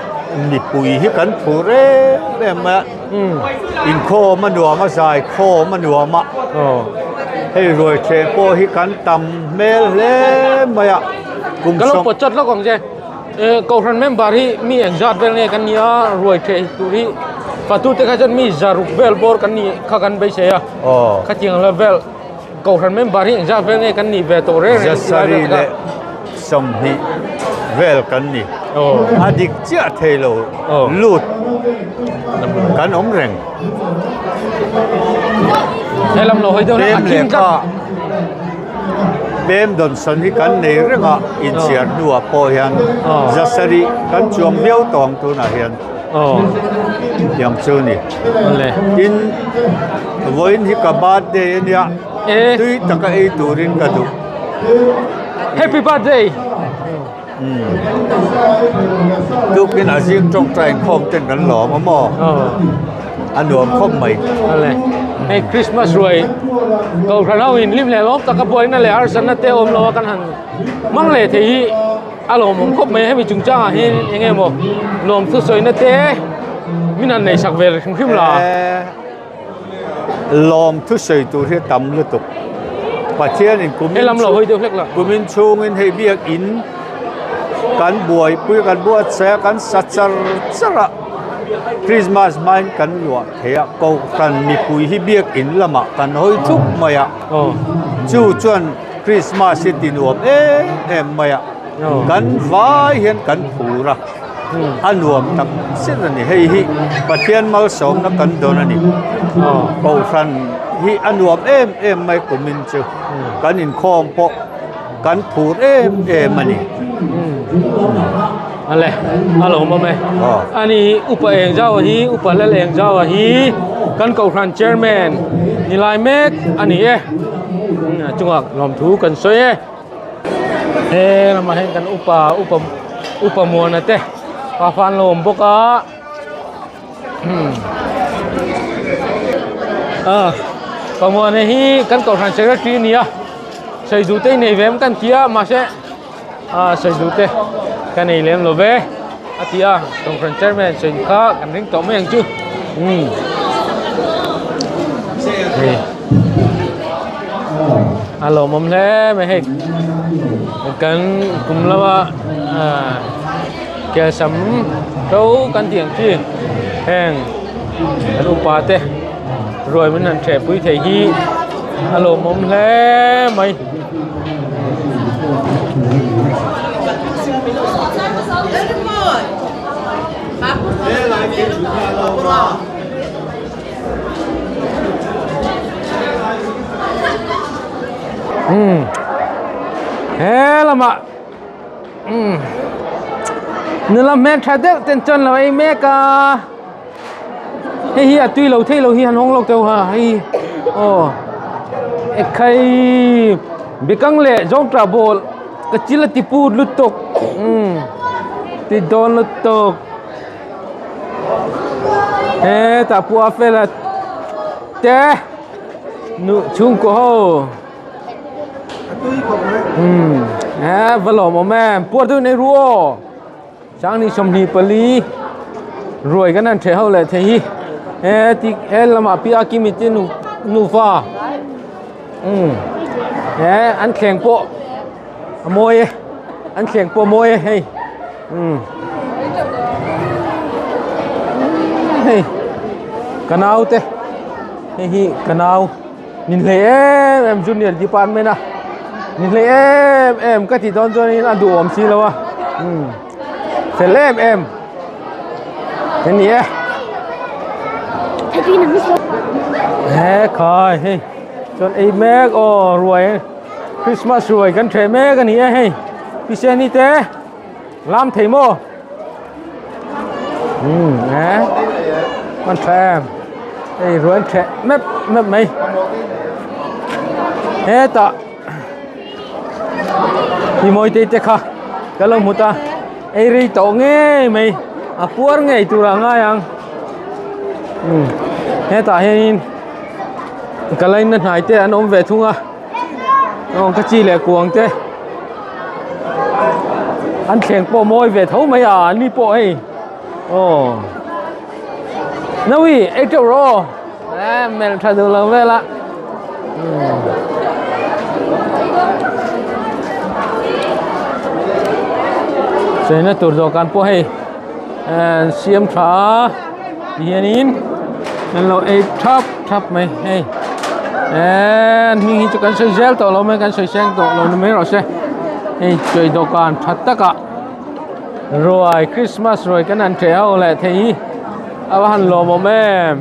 mipui hi kan phur em em mai a, inkhawm a nuam a, zaikhawm a nuam a, hei ruai ṭheh pawh hi kan tam hmel hle mai a, kum Ka lo pawt chawt lawk ang che, Kohhran member hi mi engzat vel nge kan nia, ruai ṭheh tur hi fatute kha chuan mi zaruk vel bawr kan nih kha kan beisei a, khatiang level. Kohhran member hi engzat vel nge kan nih ve tawh reng reng Zasari leh 20 vel kan ni. A dik chiah thei lo lut kan awm reng. He lam lo hawi deuh Pem lehkha pem dawnsawn hi kan nei reng a inchhiar hnuah pawh hian Zasari kan chuang viau tawh ang tunah hian. Tiang chu ni. Tin vawiin hi ka birthday a nia tui taka ei turin ka duh. Happy birthday! Tukin a zing tawngtai inkhawm ten kan lawm a maw? A nuam khawp mai. Hei Christmas ruai Kohhran ho in hlim leh lawm taka buaina leh harsatna te awm lo a kan han hmang leh thei hi A lawmawm khawp mai hemi chungchangah hian eng nge maw lawm thusawina te min han neih sak ve hrim hrim la. Lawm thusawi tur hi a tam lutuk. Pathianin kumin Helam lo hawi deuh hlek la. Kumin chhungin hei biakin kan buaipui kan buatsaih a kan sa char char a Christmas hmain kan luah thei a Kohhran mipui hi biakin lamah kan hawi thup mai a chu chuan Christmas hi ti nuam em em mai a, kan vai hian kan phur a, a nuam tak zet a ni. Hei hi Pathian malsawmna kan dawn a ni. Kohhran hi a nuam em em mai kumin chu kan inkhawm pawh kan phur em em a ni. Ale, a lo awm e. Ani upa eng zau hi, upa lal eng zau hi kan kohhran chairman ni lai mek a ni e. A chungah lawmthu kan sawi e. He lamah hian kan upa upa upa muana te pa fa an lo awm bawk a. Pa muana hi kan kohhran secretary a ni a, sawi duh te i nei ve em kan ti a mahse. a sawi duh te ka nei lem lo ve a ti a conference chairman sawi kha kan ring tawh mai ang chu umm hei a lawmawm hle mai hei kan kum lama ah kelsam to kan tih ang chi heng kan upa te ruai min han ṭheh pui thei hi a lawmawm hle mai. Umm he lamah umm nula hmeltha deuh ten chuan lo ei mek a hei hi a tui lo thei lo hi han hawng lawk teuh ha hei aw ekhai bikang leh zawngtah ball ka chil a ti put lutuk umm ti dawn lutuk hetah pawh a fel a te nu chhungkaw ho umm he va lawmawm em puar deuh nei ru aw. Changni 24 ruai kan han ṭheh ho leh thei hi he ti he lamah pi a kimi te nu nufa umm he an thleng pawh a mawi e an thleng pawh a mawi e hei umm. Hei ka nau te hei hi ka nau ni hlei em em junior department a ni hlei em em ka tih dawn chuanin a duhawm si lo a umm fel em em a ni e he khai hei chuan ei mek aw ruai Christmas ruai kan ṭheh mek a ni e hei piseni te. Lam thei maw? Um eh an tha em hei ruan theh mep mep mai hetah hi mawi te te kha ka lo hmu ta ei rei tawh ngei mai a puar ngei tur ah ngai ang um hetah hianin ka laina hnai te an awm ve thung a. Aw ka chi leh kuang te an thleng pawh mawi ve tho mai a an ni pawh hei aw nawi ei teuh rawh aw eh hmel tha duh lo vel a cheina tur dawhkan pawh hei eh siam tha a tihianin an lo ei thap thap mai hei eee an hming hi chu kan sawi zel tawh lo mai kan sawi seng tawh lo ni mai rawh se hei chawi dawhkan tha takah ruai christmas ruai kan han ṭeh ho leh thei hi a va han lawmawm em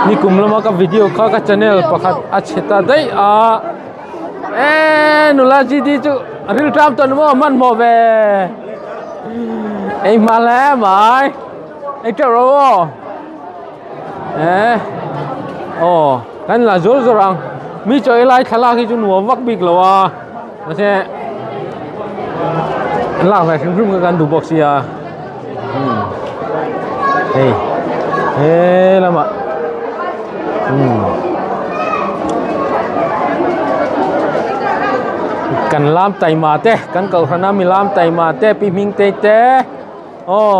nikum lama ka video kha ka channel pakhat a chhe ta daih a eee nula g d chu rilṭam tawh ni maw hmanhmawh ve ei hma hle mai ei teuh rawh aw eh aw kan la zawr zawr ang mi chaw ei lai thlalak hi chu nuam vak bik lo a mahse an lak ve hrim hrim kha kan duh bawk sia umm hei he lamah umm kan lam taima te kan kohhrana mi lam taima te pi hming te te aw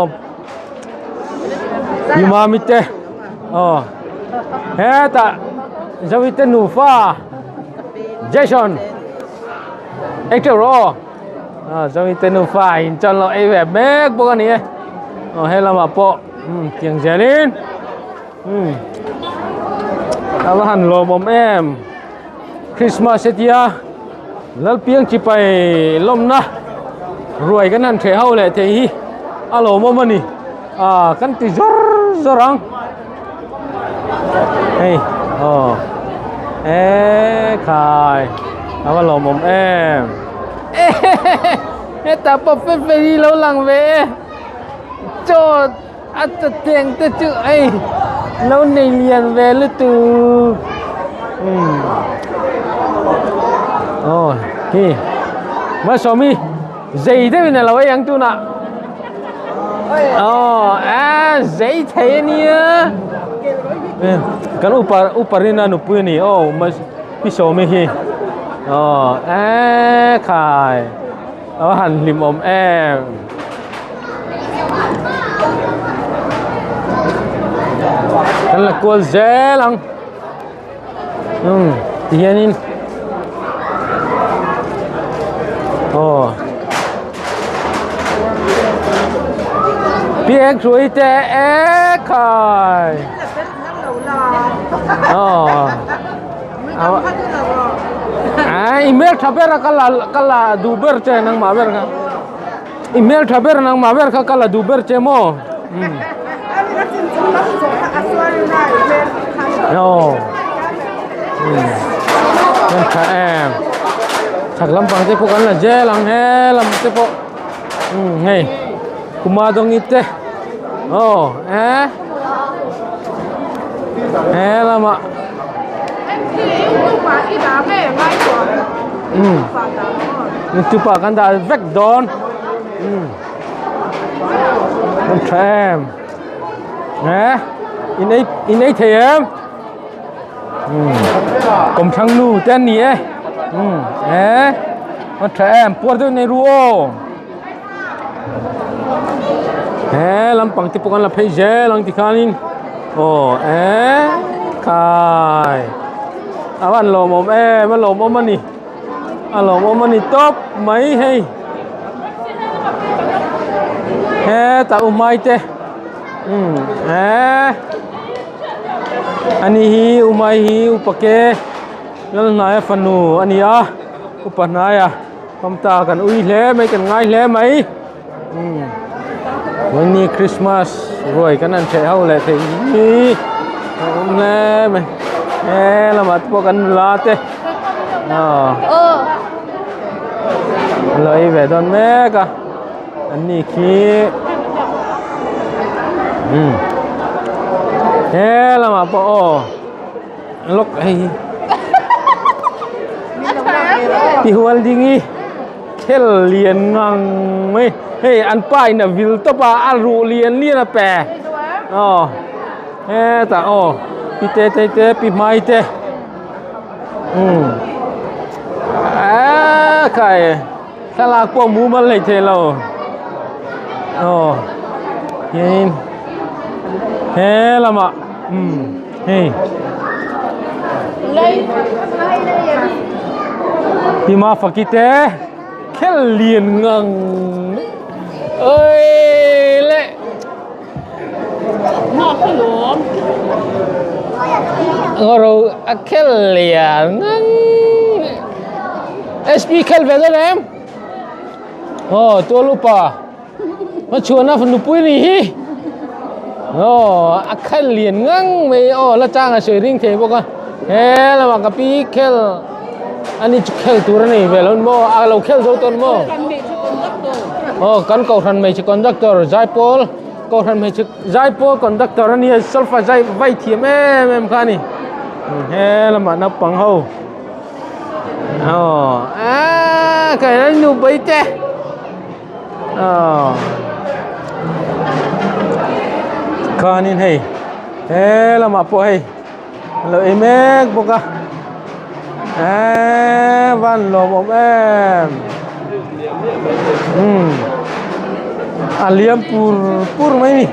pi mami te aw hetah zovi te nufa Jason ei teuh rawh aw aw zovi te nufa in chuan lo ei ve mek bawk a ni e aw he lamah pawh umm tiang zelin umm a va han lawmawm em Christmas hetia Lalpiang chipai lawmna ruai kan han ṭheh ho leh thei hi a lawmawm a ni ah kan ti zawr zawr ang hei aw e khai a va lawmawm em hetah pawh fe fe hi lo lang ve e chaw A chawteng te chu hei lo nei lian ve lutuk umm aw hi Malsawmi zei deuhin a lo ei ang tunah aw a zei thei ania kan upa upa rina nupui a ni aw Pi Sawmi hi aw e khai. A han hlim awm em. Kan la kual zel ang. Um, ti hianin. Oh. Piak ruai te e khai. Oh. A i hmel tha ber a ka la ka la duh ber che nangmah ber kha i hmel tha ber nangmah ber kha ka la duh ber che maw um aw um hmel tha em chhak lampang te pawh kan la zel ang he lam te pawh um hei kuma dawngi te aw eh he lamah um youtube ah kan dah vek dawn um an tha em eh in ei in ei thei em um kawmthlang nu te an ni e um eh an tha em puar deuh nei ru aw he lampang te pawh kan la phei zel ang tikhanin aw eh khai a van lawmawm em a lawmawm a ni a lawmawm a ni tawp mai hei hetah u hmai te. Umm eee ani hi umai hi upa ke Lalhnaia fanu a ni a upa hnaia famta kan ui hle mai kan ngai hle mai umm vawiini Christmas ruai kan han ṭheh ho leh thei hi a awm hle mai he lamah te pawh kan nula te aw an lo ei ve dawn mek a. An ni khi umm he lamah pawh aw lawk hei hi tihual ding hi khel lian ngang mai hei an pa in a vil tawp a a ruh lian lian a pe aw hetah aw pi te te te pi hmai te. Umm eee khai. Thlalak pawh mumal hlei thei lo aw hianin he lamah umm hei tima faki te khel lian ngang oi le Ngawro a khel lian ngang SP khel ve dawn em aw tual upa ma chhuana nupui ni hi aw a khel lian ngang mai aw la chang a sawi ring thei bawk a he lamah ka pi khel ani chu khel tur a nei ve lo maw a lo khel zo tawn maw aw kan kohhran hmeichhe conductor zaipawl kohhran hmeichhe zaipawl conductor a nia solfa zai vai thiam em em kha a ni he lamah naupang ho aw aaa ka nu bai te aw khanin hei he lamah pawh hei An lo ei mek bawk a eee van lawmawm em umm a liam pur pur mai a ni.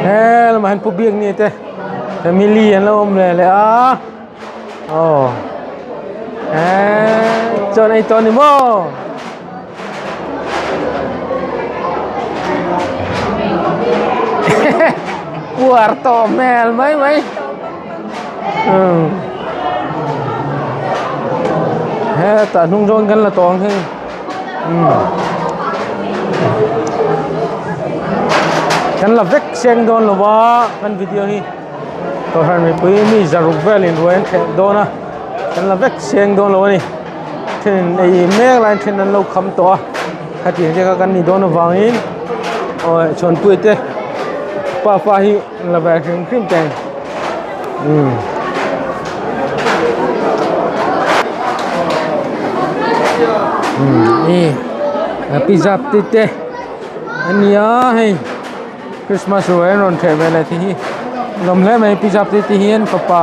He lamah hian pu biakni te family an lo awm leh leh a aw eee chuan ei tawh a ni maw. Puar tawh hmel mai mai umm hetah hnung zawn kan la tawng hi umm kan la vek seng dawn lo va kan video hi kohhran mipui mi zaruk velin ruai an thleh dawn a kan la vek seng dawn lo a ni. Then ei mek laiin then an lo kham tawh a khatiang te kha kan ni dawn avangin aw chhuanpui te pafa hi an la ve hrim hrim teng umm. Umm i pizza te te a nia hei Christmas ruai an rawn hreh ve leh tih hi lawm hle mai pizza te te hian fapa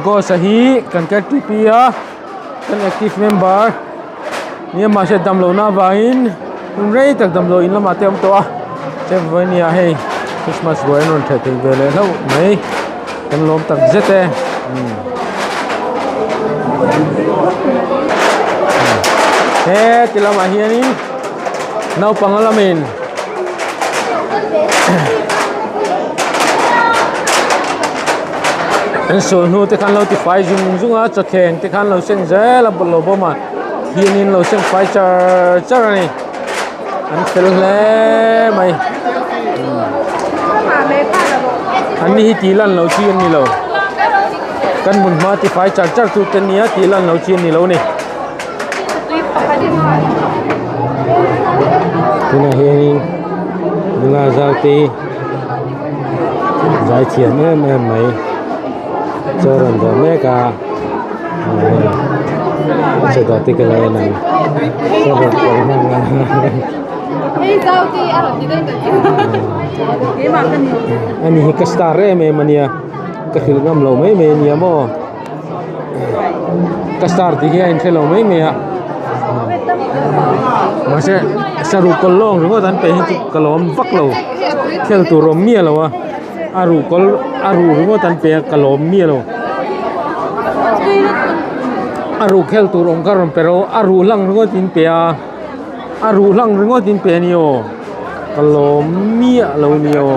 Ghost a hi kan ktp a. Kan active member nia mahse damlo na avangin hun rei tak damlo in lamah te a awm tawh a chuan vawinia hei christmas ruai an rawn theh thei ve leh hlauh mai kan lawm tak zet e umm he ti lamah hianin naupang lamin. An sawi hnu te khan lo ti fai zung zung a chawthleng te khan lo seng zel a bawlhhlawh bawm ah hianin lo seng fai char char a ni an fel hle mai an ni hi tih lan loh chi an ni lo kan hmun hma ti fai char char tu te nia tih lan loh chi an ni lo a ni. Tunah hianin nula zau te hi zai thiam em em mai chaw rawn dawh mek a a chaw dawh te ka lo en ang chaw rawn kawr hman ani hi ka star em em ania ka hrilh ngam lo mai mai ania maw. Ka star tih hi a inhre lo mai mai a mahse saruh kawlh lawng ringawt an peih hi chu ka lawm vak lo khel tur awm miah lo a a ruh kawlh a ruh ringawt an pe a ka lawm miah lo. A ruh khel tur awm kha rawn pe rawh a ruh hlang ringawt in pe a a ruh hlang ringawt in pe a ni aw ka lawm miah lo ni aw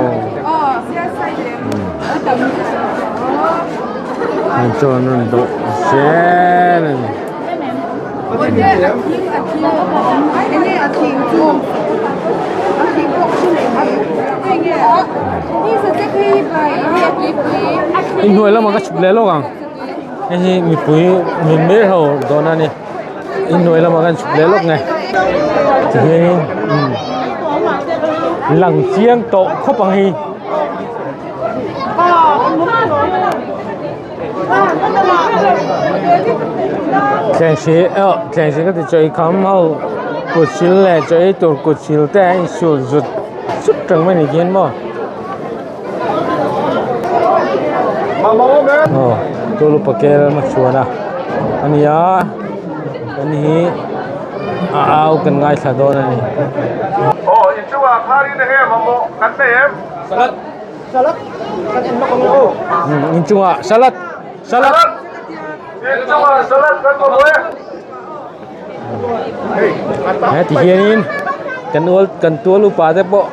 an chaw an rawn dawh zel a ni. Inhnuai lamah ka chhuk leh lawk ang. Hei hi mipui min ber ho dawn a ni inhnuai lamah kan chhuk leh lawk nge tihianin umm lang chiang tawh khawp ang hei. Thlengsi aw thlengsi ka ti chaw ei kham ho kut sil leh chaw ei tur kut sil te a insul zut zut reng mai ni hian maw. Aw tulu pakel a chuan a a ni a kan hi a au kan ngaithla dawn a ni. Inchungah salad salad he ti hianin kan ual kan tual upa te pawh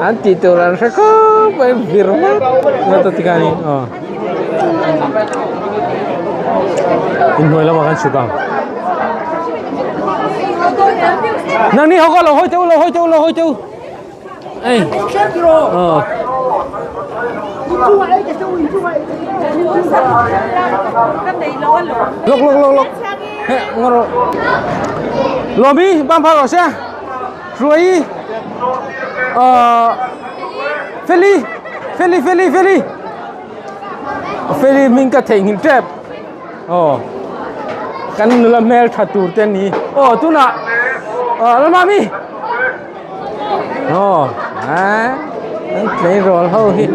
an tih tur an hre khawp mai vir ngawt ngawt a tikhanin aw inhnuai lamah kan chhuk ang nangni ho kha lo hawi teh u lo hawi teh u lo hawi teh u. Ei. Ờ. Lok lok lok lok. He ngor. Lomi bang phak rawh se. Hruai. Ờ. Feli. Feli Feli Feli. Feli min ka theihnghilh tep. Aw kan nula hmel tha tur te ani. Aw tunah aw Lalmami. Aw ah an tleirawl ho hi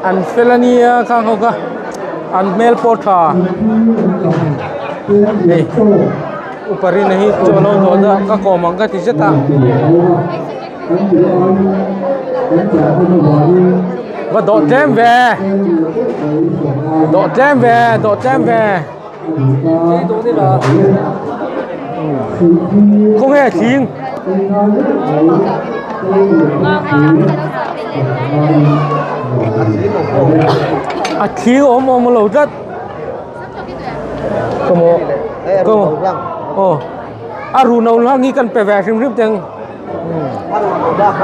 an fel ania khang ho kha an hmel pawh tha hei upa rina hi chaw lo dawh deuh a ka kawm ang ka ti zet a. Va dawh tlem ve dawh tlem ve dawh tlem ve. Khawnge thing a thing awm awm lo tlat ka maw ka maw aw a ruh no hlang hi kan pe ve hrim hrim teng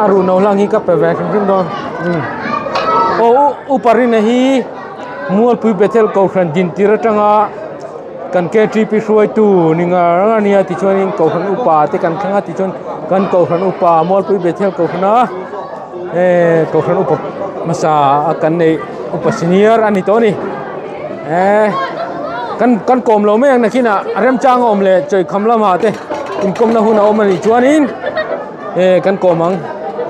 a ruh no hlang hi ka pe ve hrim hrim dawn aw upa rina hi. Mualpui Bethel Kohhran dintir atanga kan KTP hruaitu ni ngar ngar ania tichuanin Kohhran upa te kan thleng a tichuan kan Kohhran upa Mualpui Bethel Kohhrana eh Kohhran upa hmasa a kan neih upa senior a ni tawh a ni eh kan kan kawm lo mai ang nakinah remchang a awm leh chawikham lamah te inkawmna hun a awm a nih chuanin eh kan kawm ang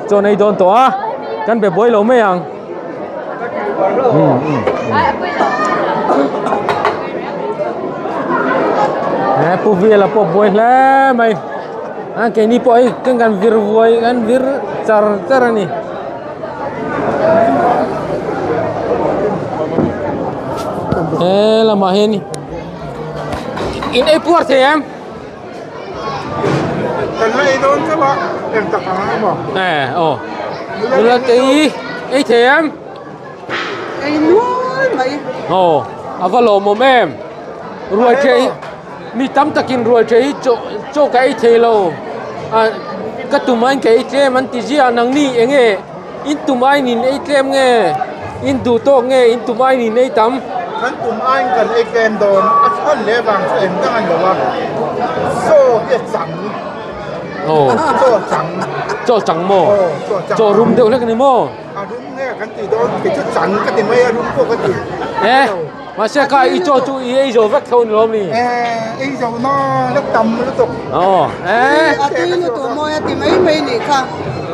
chaw nei dawn tawh a kan be buai lo mai ang. He pu Vela pawh buai hle mai a keini pawh hei kan kan vir vuai kan vir char char a ni. He lamah hian in ei puar thei em? Kan la ei dawn chauh a, eng tak ang ang maw? Eh, aw. Nula te i ei thei em? Ei nual mai. Aw, a va lawmawm em? Ruai thei mi tam takin ruai thei hi chaw chaw ka ei thei lo. A ka tum aiin ka ei tlem an ti ziah nangni eng nge in tum aiin in ei tlem nge in duh tawk nge in tum aiin in ei tam. Kan tum aiin kan ei tlem dawn a chhan leh vang chu eng dang a ni lo a, chaw hi a chang. Aw. Chaw a chang. Chaw a chang maw? Aw, chaw a chang. Chaw rum deuh hlek a ni maw? A rum nge kan tih dawn kei chu chang ka ti mai a, rum pawh ka ti. Eh, mahse kha i chaw chu i ei zo vek tho ni lawm ni? Eh, ei zo na la tam lutuk. Aw, eh. A tui lutuk mawi a ti mai mai nih kha.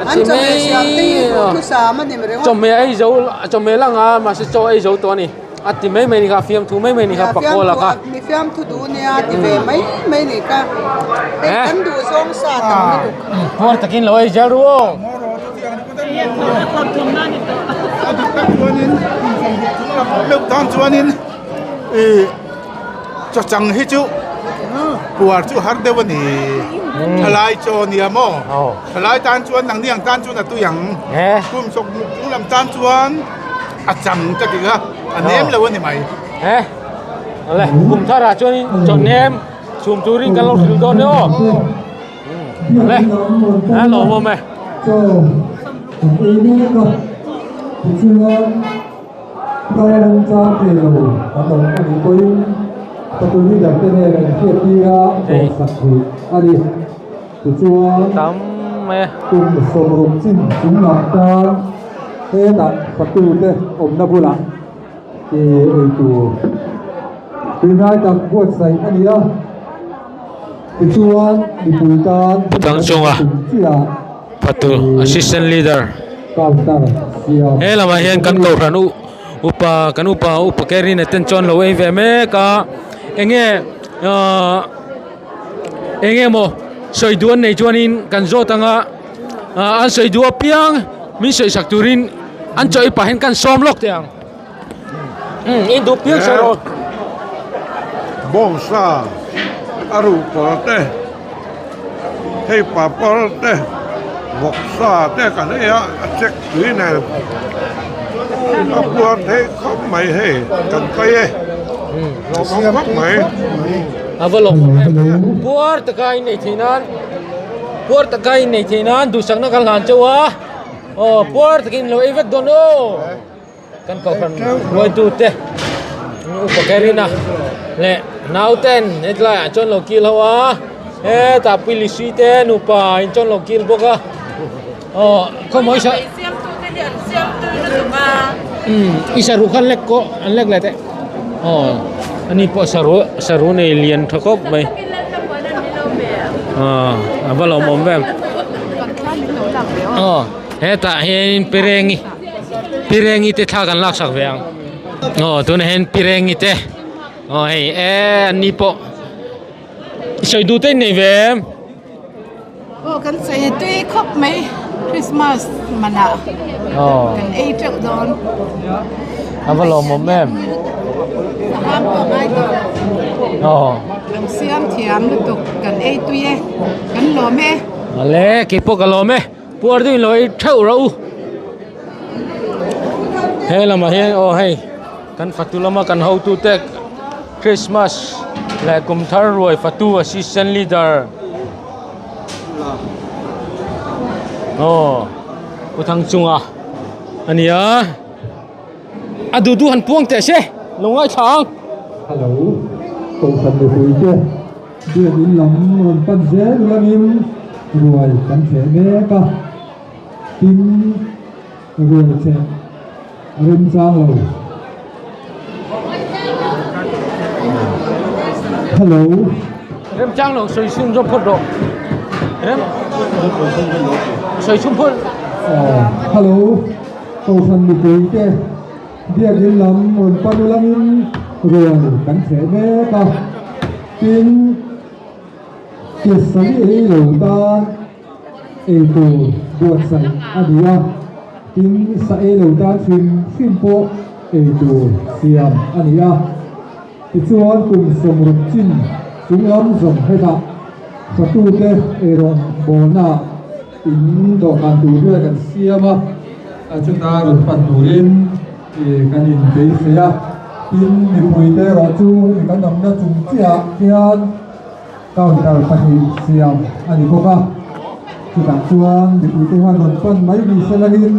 An chawhmeh siam te hi duhthusam a ni mai ringawt. Chawhmeh ei zo, chawhmeh lang a, mahse chaw ei zo tawh a ni. A ti mai mai ni kha, fiamthu mai mai ni kha pakawla kha. Mi fiamthu duh nia a ti ve mai mai ni kha. Hei kan duh zawng sa tam lutuk. Puar takin lo ei zel ru aw. A dik tak chuanin meuh tan chuanin ih chawchang hi chu. Puar chu har deuh a ni. Thalai chaw nia maw? Thalai tan chuan nangni ang tan chuan a tui ang. Kum sawk muk chung lam tan chuan a chang ka ti a, a nem lo a ni mai. Awle, kum tharah chuanin chaw nem chhum turin kan lo hrilh dawn nia aw. Awle, a lawmawm e. Tam mai a. Tang chunga Patu Assistant Leader he lamah hian kan kohhran u upa kan upa upa Kerina ten chuan lo ei ve mek a enge ahh enge maw sawi duh an nei chuanin kan zawt anga ah an sawi duh apiang min sawi sak turin an chaw ei pah hian kan sawm lawk teh ang umm in duh piang sawi rawh. Bawngsa a ruhkawl te hei papar te vawksa te kan ei a a check tui nen a puar theih khawp mai hei kan kai e lawmawm khawp mai. A va lawmawm em puar taka in nei theih nan puar taka in nei theih nan duhsakna kan hlan chauh a aw puar takin lo ei vek dawn aw. Kan kohhran hruaitute upa Kerina leh nauten hetlai ah chuan lo kil ho a hetah Pui te nupa in chuan lo kil bawk a aw khawmawi sa umm i saruh kha an lek kawh an lek leh teh aw ani pawh saruh saruh nei lian tha khawp mai aw a va lawmawm vel aw hetah hianin Pirengi. Pirengi te thla kan laksak ve ang aw tunah hian Pirengi te aw hei e an ni pawh sawi duh te in nei ve em aw kan sawi tui khawp mai Christmas manah aw kan ei teuh dawn a va lawmawm em saham pawh ngai tawh aw kan siam thiam lutuk kan ei tui e kan lawm e awle keipawh ka lawm e. Puar deuhin lo ei theuh rawh u. He lamah hian aw hei kan fatu lama kan hotute Christmas leh kum thar ruai fatu assistant leader aw Pu Thangchunga a ni a a duh duh han puang teh se lo ngaithla ang. Hello Kohhran mipui te. Biakin lam rawn pan zel langin ruai kan thleh mek a, tin ruai thleh a remchang lo. Hello. Remchang lo sawi chhung zawk phawt rawh. Rem sawi chhung phawt. Aw hello Kohhran mipui te Biakin lam rawn pan langin ruai kan thleh mek a, tin Kesari ei lo tan eitur buatsaih a ni a, tin sa ei lo tan hrim hrim pawh eitur siam a ni a. Tichuan kum 60 chin chunglam zawng hetah fatute eirawn bawlnaah In dawhkan tur vel kan siam a, chuta rawn pan turin kan inbeisei a, tin mipuite erawh chu hemi kan awmna chung chiahah khian counter pahnih siam a ni bawk a, chutah chuan mipuite hian rawn pan mai ni se langin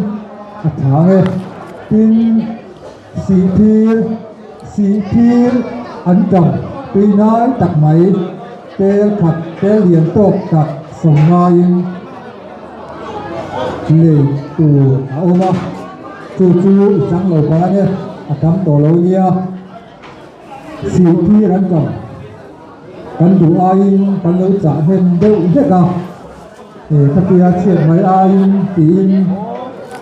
a thang e, tin sihphir sihphir an tam tui ngai tak mai. Tel khat tel lian tawk tak sawm ngaiin lei tur a awm a, chu chu i chang lo palh ang e, a tam tawh lo nia. Sihtir an tam, kan duh aiin kan lo chah hnem deuh hlek a, he khatia chhiat mai aiin tiin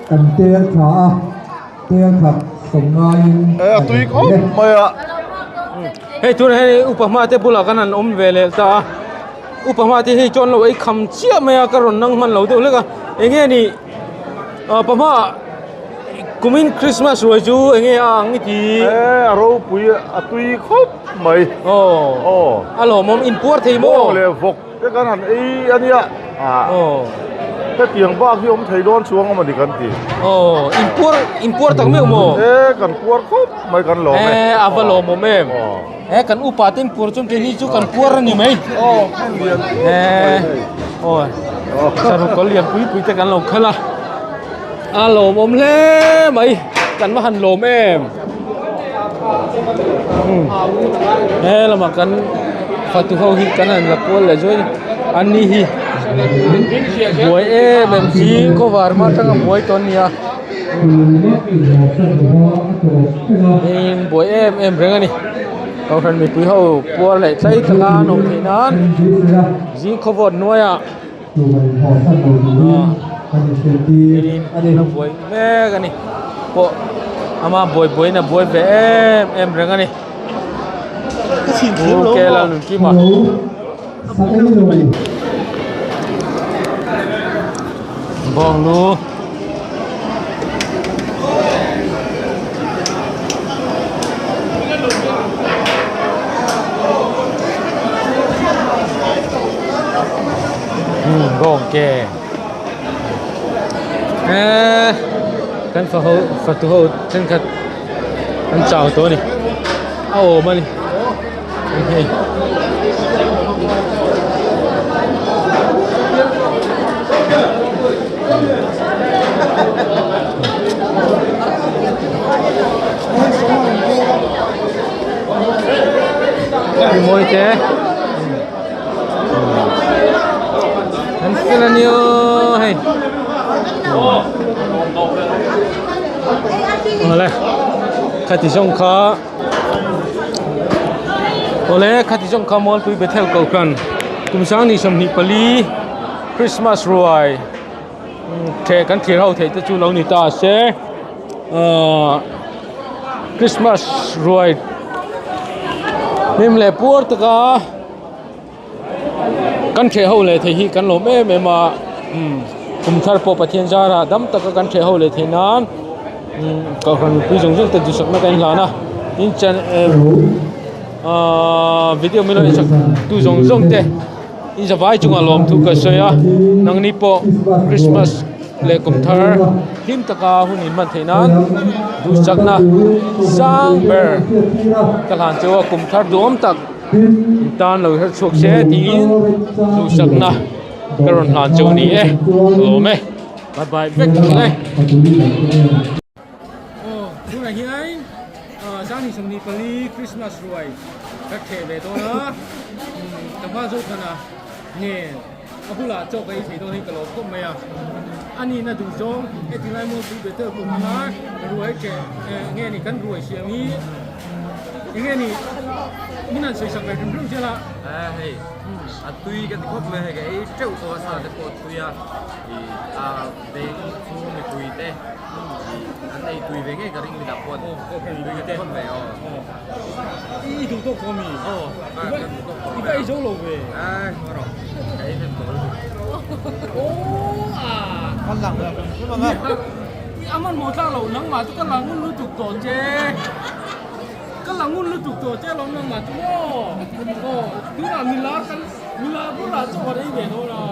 kan tel tha a, tel khat sawm ngaiin a tui khawp mai a. Hei tunah hian upa hma te bulah kan han awm ve leh ta a upa hma te hi chuan lo ei kham chiah mai a ka rawn nang hman lo deuh hlek a eng nge ni ah pa hma. Kumin Christmas ruai chu enge a ang i ti? E a ropui a tui khawp mai. Aw. Aw. A lawmawm in puar thei maw? Aw le vawk te kan han ei a nia. Aw. Hetiang bak hi awm thei dawn chuang a mawni kan ti. Aw in puar in puar tak meuh maw? E kan puar khawp mai kan lawm e. E a va lawmawm em. E kan upa ten puar chuan keini chu kan puar a ni mai. Aw. E aw sarukawlh lian pui pui te kan lo khalh a. A lawmawm hle mai kan va han lawm em he lamah kan fatu ho hi kan han la kual leh zuai an ni hi buai em em zing khawvar hma atanga buai tawh an ni a in buai em em reng a ni kohhran mipui ho puar leh tlai taka an awm theih nan zing khawvawt hnuaiah. A buai mek a ni pawh ama buai buaiin a buai ve em em reng a ni u kela Nunkima. Bawngnu. Bawng ke eee kan fa ho fatu ho thenkhat an chau tawh a ni a awm a ni hei. Mawi te an fel a nia hei awle khati zawng kha awle khati zawng kha Mualpui Bethel Kohhran kum sangni 24 Christmas ruai theh kan thlir ho theih te chu lo ni ta se ahh Christmas ruai hnim leh puar taka kan theh ho leh theih hi kan lawm em em a umm kum thar pawh Pathian zarah dam taka kan theh ho leh theih nan umm kohhran mipui zawng zawng te duhsakna kan hlan a tin chan ahh video min lo ensak tu zawng zawng te. In zavai chungah lawmthu ka sawi a, nangni pawh Christmas leh kum thar hlim taka hun in hman theih nan duhsakna sang ber ka hlan cheu a, kum thar duhawm tak in tan lo her chhuak se tiin duhsakna ka rawn hlan cheu a ni e, ka lawm e, bye bye vek ang e. Aw tunah hian zan in 24 Christmas ruai ka theh ve dawn a ka hma zawk hman a nen a bulah chaw ka ei thei dawn hi ka lawm khawp mai a a nihna duh zawng heti lai mualpui betel pawh hmanga ruai theh nge ni kan ruai siam hi enge ni min han sawi sak ve hrim hrim zel a. Hei a tui ka ti khawp mai a hei ka ei teuh tawh a sa te pawh a tui a ih a beng chhung mipui te. An ei tui ve ngei ka ring midang pawh an tui khawp mai aw. I duh tawk tawh mi? Aw ka duh tawk tawh. I va ei zo lo ve. Ai rawh ka ei hnem tawh lutuk. Aw a. Ka lang lo hrim ang a. I a hmanhmawh tlak lo nangmah chu ka lang ngun lutuk tawh che. Ka lang ngun lutuk tawh che alawm nangmah chu maw. Aw tunah milar kan milar bulah chaw kan ei ve dawn a.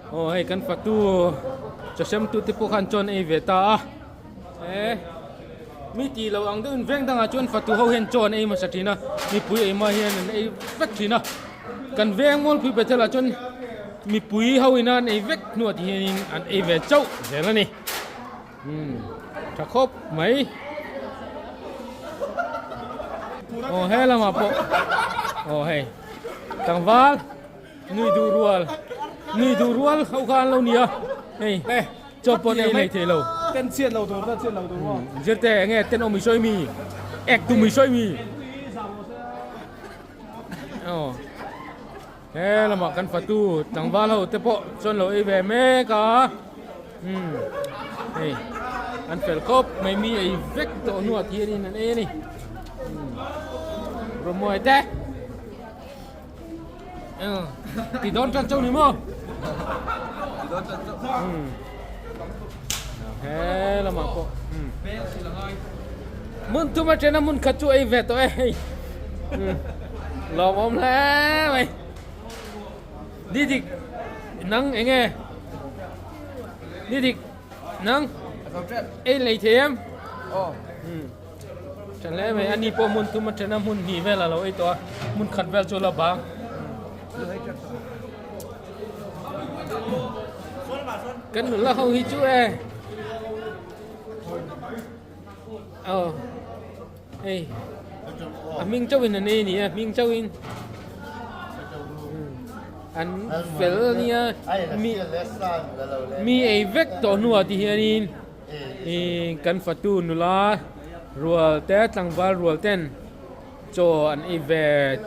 Aw hei kan fatu chaw sem tu te pawh khan chuan ei ve ta a e mi tih loh ang deuhin veng dangah chuan fatu ho hian chaw an ei hmasa thin a mipui ei hma hian an ei vek thin a kan veng mualpui bethel ah chuan mipui ho ina an ei vek hnuah ti hianin an ei ve chauh zel a ni. Umm tha khawp mai aw he lamah pawh aw hei tlangval nui duh rual Nui duh rual ho kha an lo nia hei chaw pawn ei lei thei lo. Ten chhiat lo tur ta chhiat lo tur maw. Zirte enge ten awm i sawi mi ek tum i sawi mi. Aw he lamah kan fatu tlangval ho te pawh chuan lo ei ve mek a umm hei an fel khawp mai mi ei vek tawh hnuah thianin an ei a ni umm rawmuai te. Ti dawn tan chauh ni maw? Ti dawn tan chauh. He lamah pawh. Mun thum atena mun khat chu ei ve tawh e hei. Lawmawm hle mai. Ni dik nang enge? Ni dik nang ei lei thei em? Aw. Tha hle mai, ani pawh hmun thum a then a, hmun hnih vel a lo ei tawh a, hmun khat vel chu a la bang. Kan nula ho hi chu e aw hei a hming chauh in an ei a ni a hming chauh in an fel a nia mi mi ei vek tawh hnuah ti hianin. Ih kan fatu nula rual te tlangval rual ten chaw an ei ve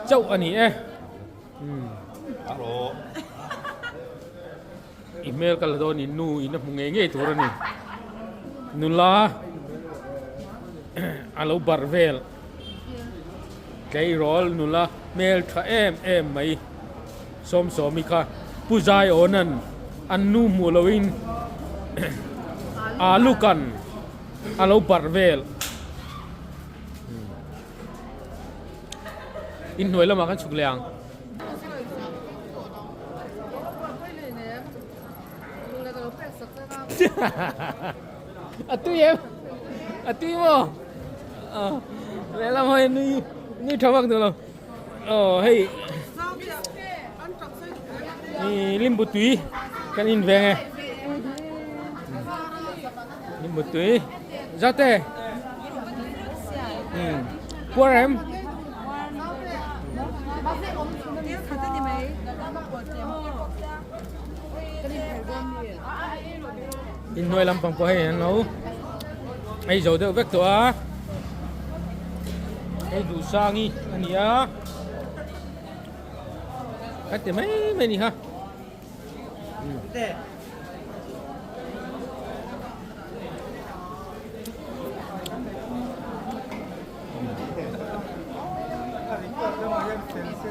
chauh a ni e umm i hmel ka la dawn in nu in a hmu ngei ngei tur a ni nula a lo barh vel tleirawl nula hmel tha em em mai Sawmsawmi kha Pu Zaiawna'n an nu hmuh loin alu kan a lo barh vel. Inhnuai lamah kan chhuk leh ang. A tui em? A tui maw? Lehlam hawi nui nui tha vak duh lo. Aw hei ih limbu tui kan in ve nge limbu tui zate um puar em inhnuai lampang pawh hei an lo ei zo deuh vek tawh a. Hei duhsangi a ni a ka ti mai mai a ni kha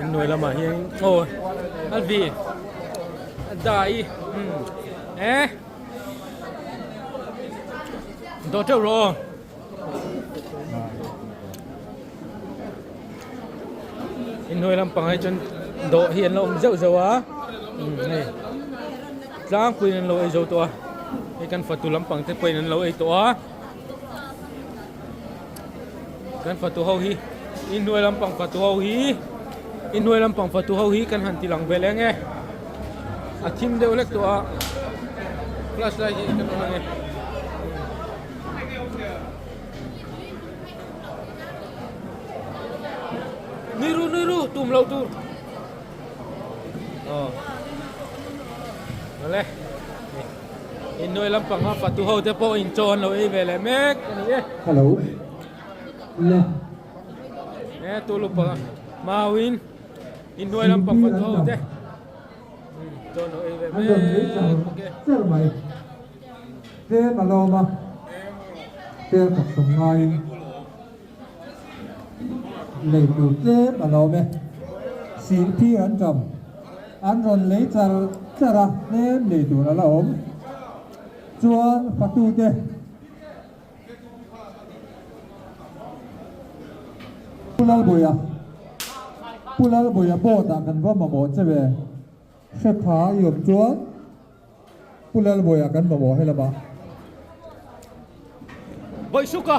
inhnuai lamah hian aw a vi a dai eh dawh teuh rawh aw. Inhnuai lampang ah hi chuan dawh hi an lo awm zeuh zeuh a umm hei tlangpuiin an lo ei zo tawh a hei kan fatu lampang te pawhin an lo ei tawh a kan fatu ho hi inhnuai lampang fatu ho hi inhnuai lampang fatu ho hi kan han ti lang vel eng e a thim deuh hlek tawh a class lai hi kan awm ang e. Nui ru nui ru tum lo tur aw awle innuai lampang a fatu ho te pawh in chaw an lo ei ve leh mek a ni e hello le e tu lupa mauin innuai lampang fatu ho te chaw an lo ei ve mek bawk e. Mai. Tlem a lawm a, tel tak sawm ngaiin lei tur tlem a lawm e. Sihphir an ṭam, an rawn lei char char a, tlem lei tur a la awm. Chuan fatute. Pu Lalbuia, Pu Lalbuia board ah kan va mamawh che ve. Hre pha i awm chuan Pu Lalbawiah kan mamawh he lamah. Bawihsuka.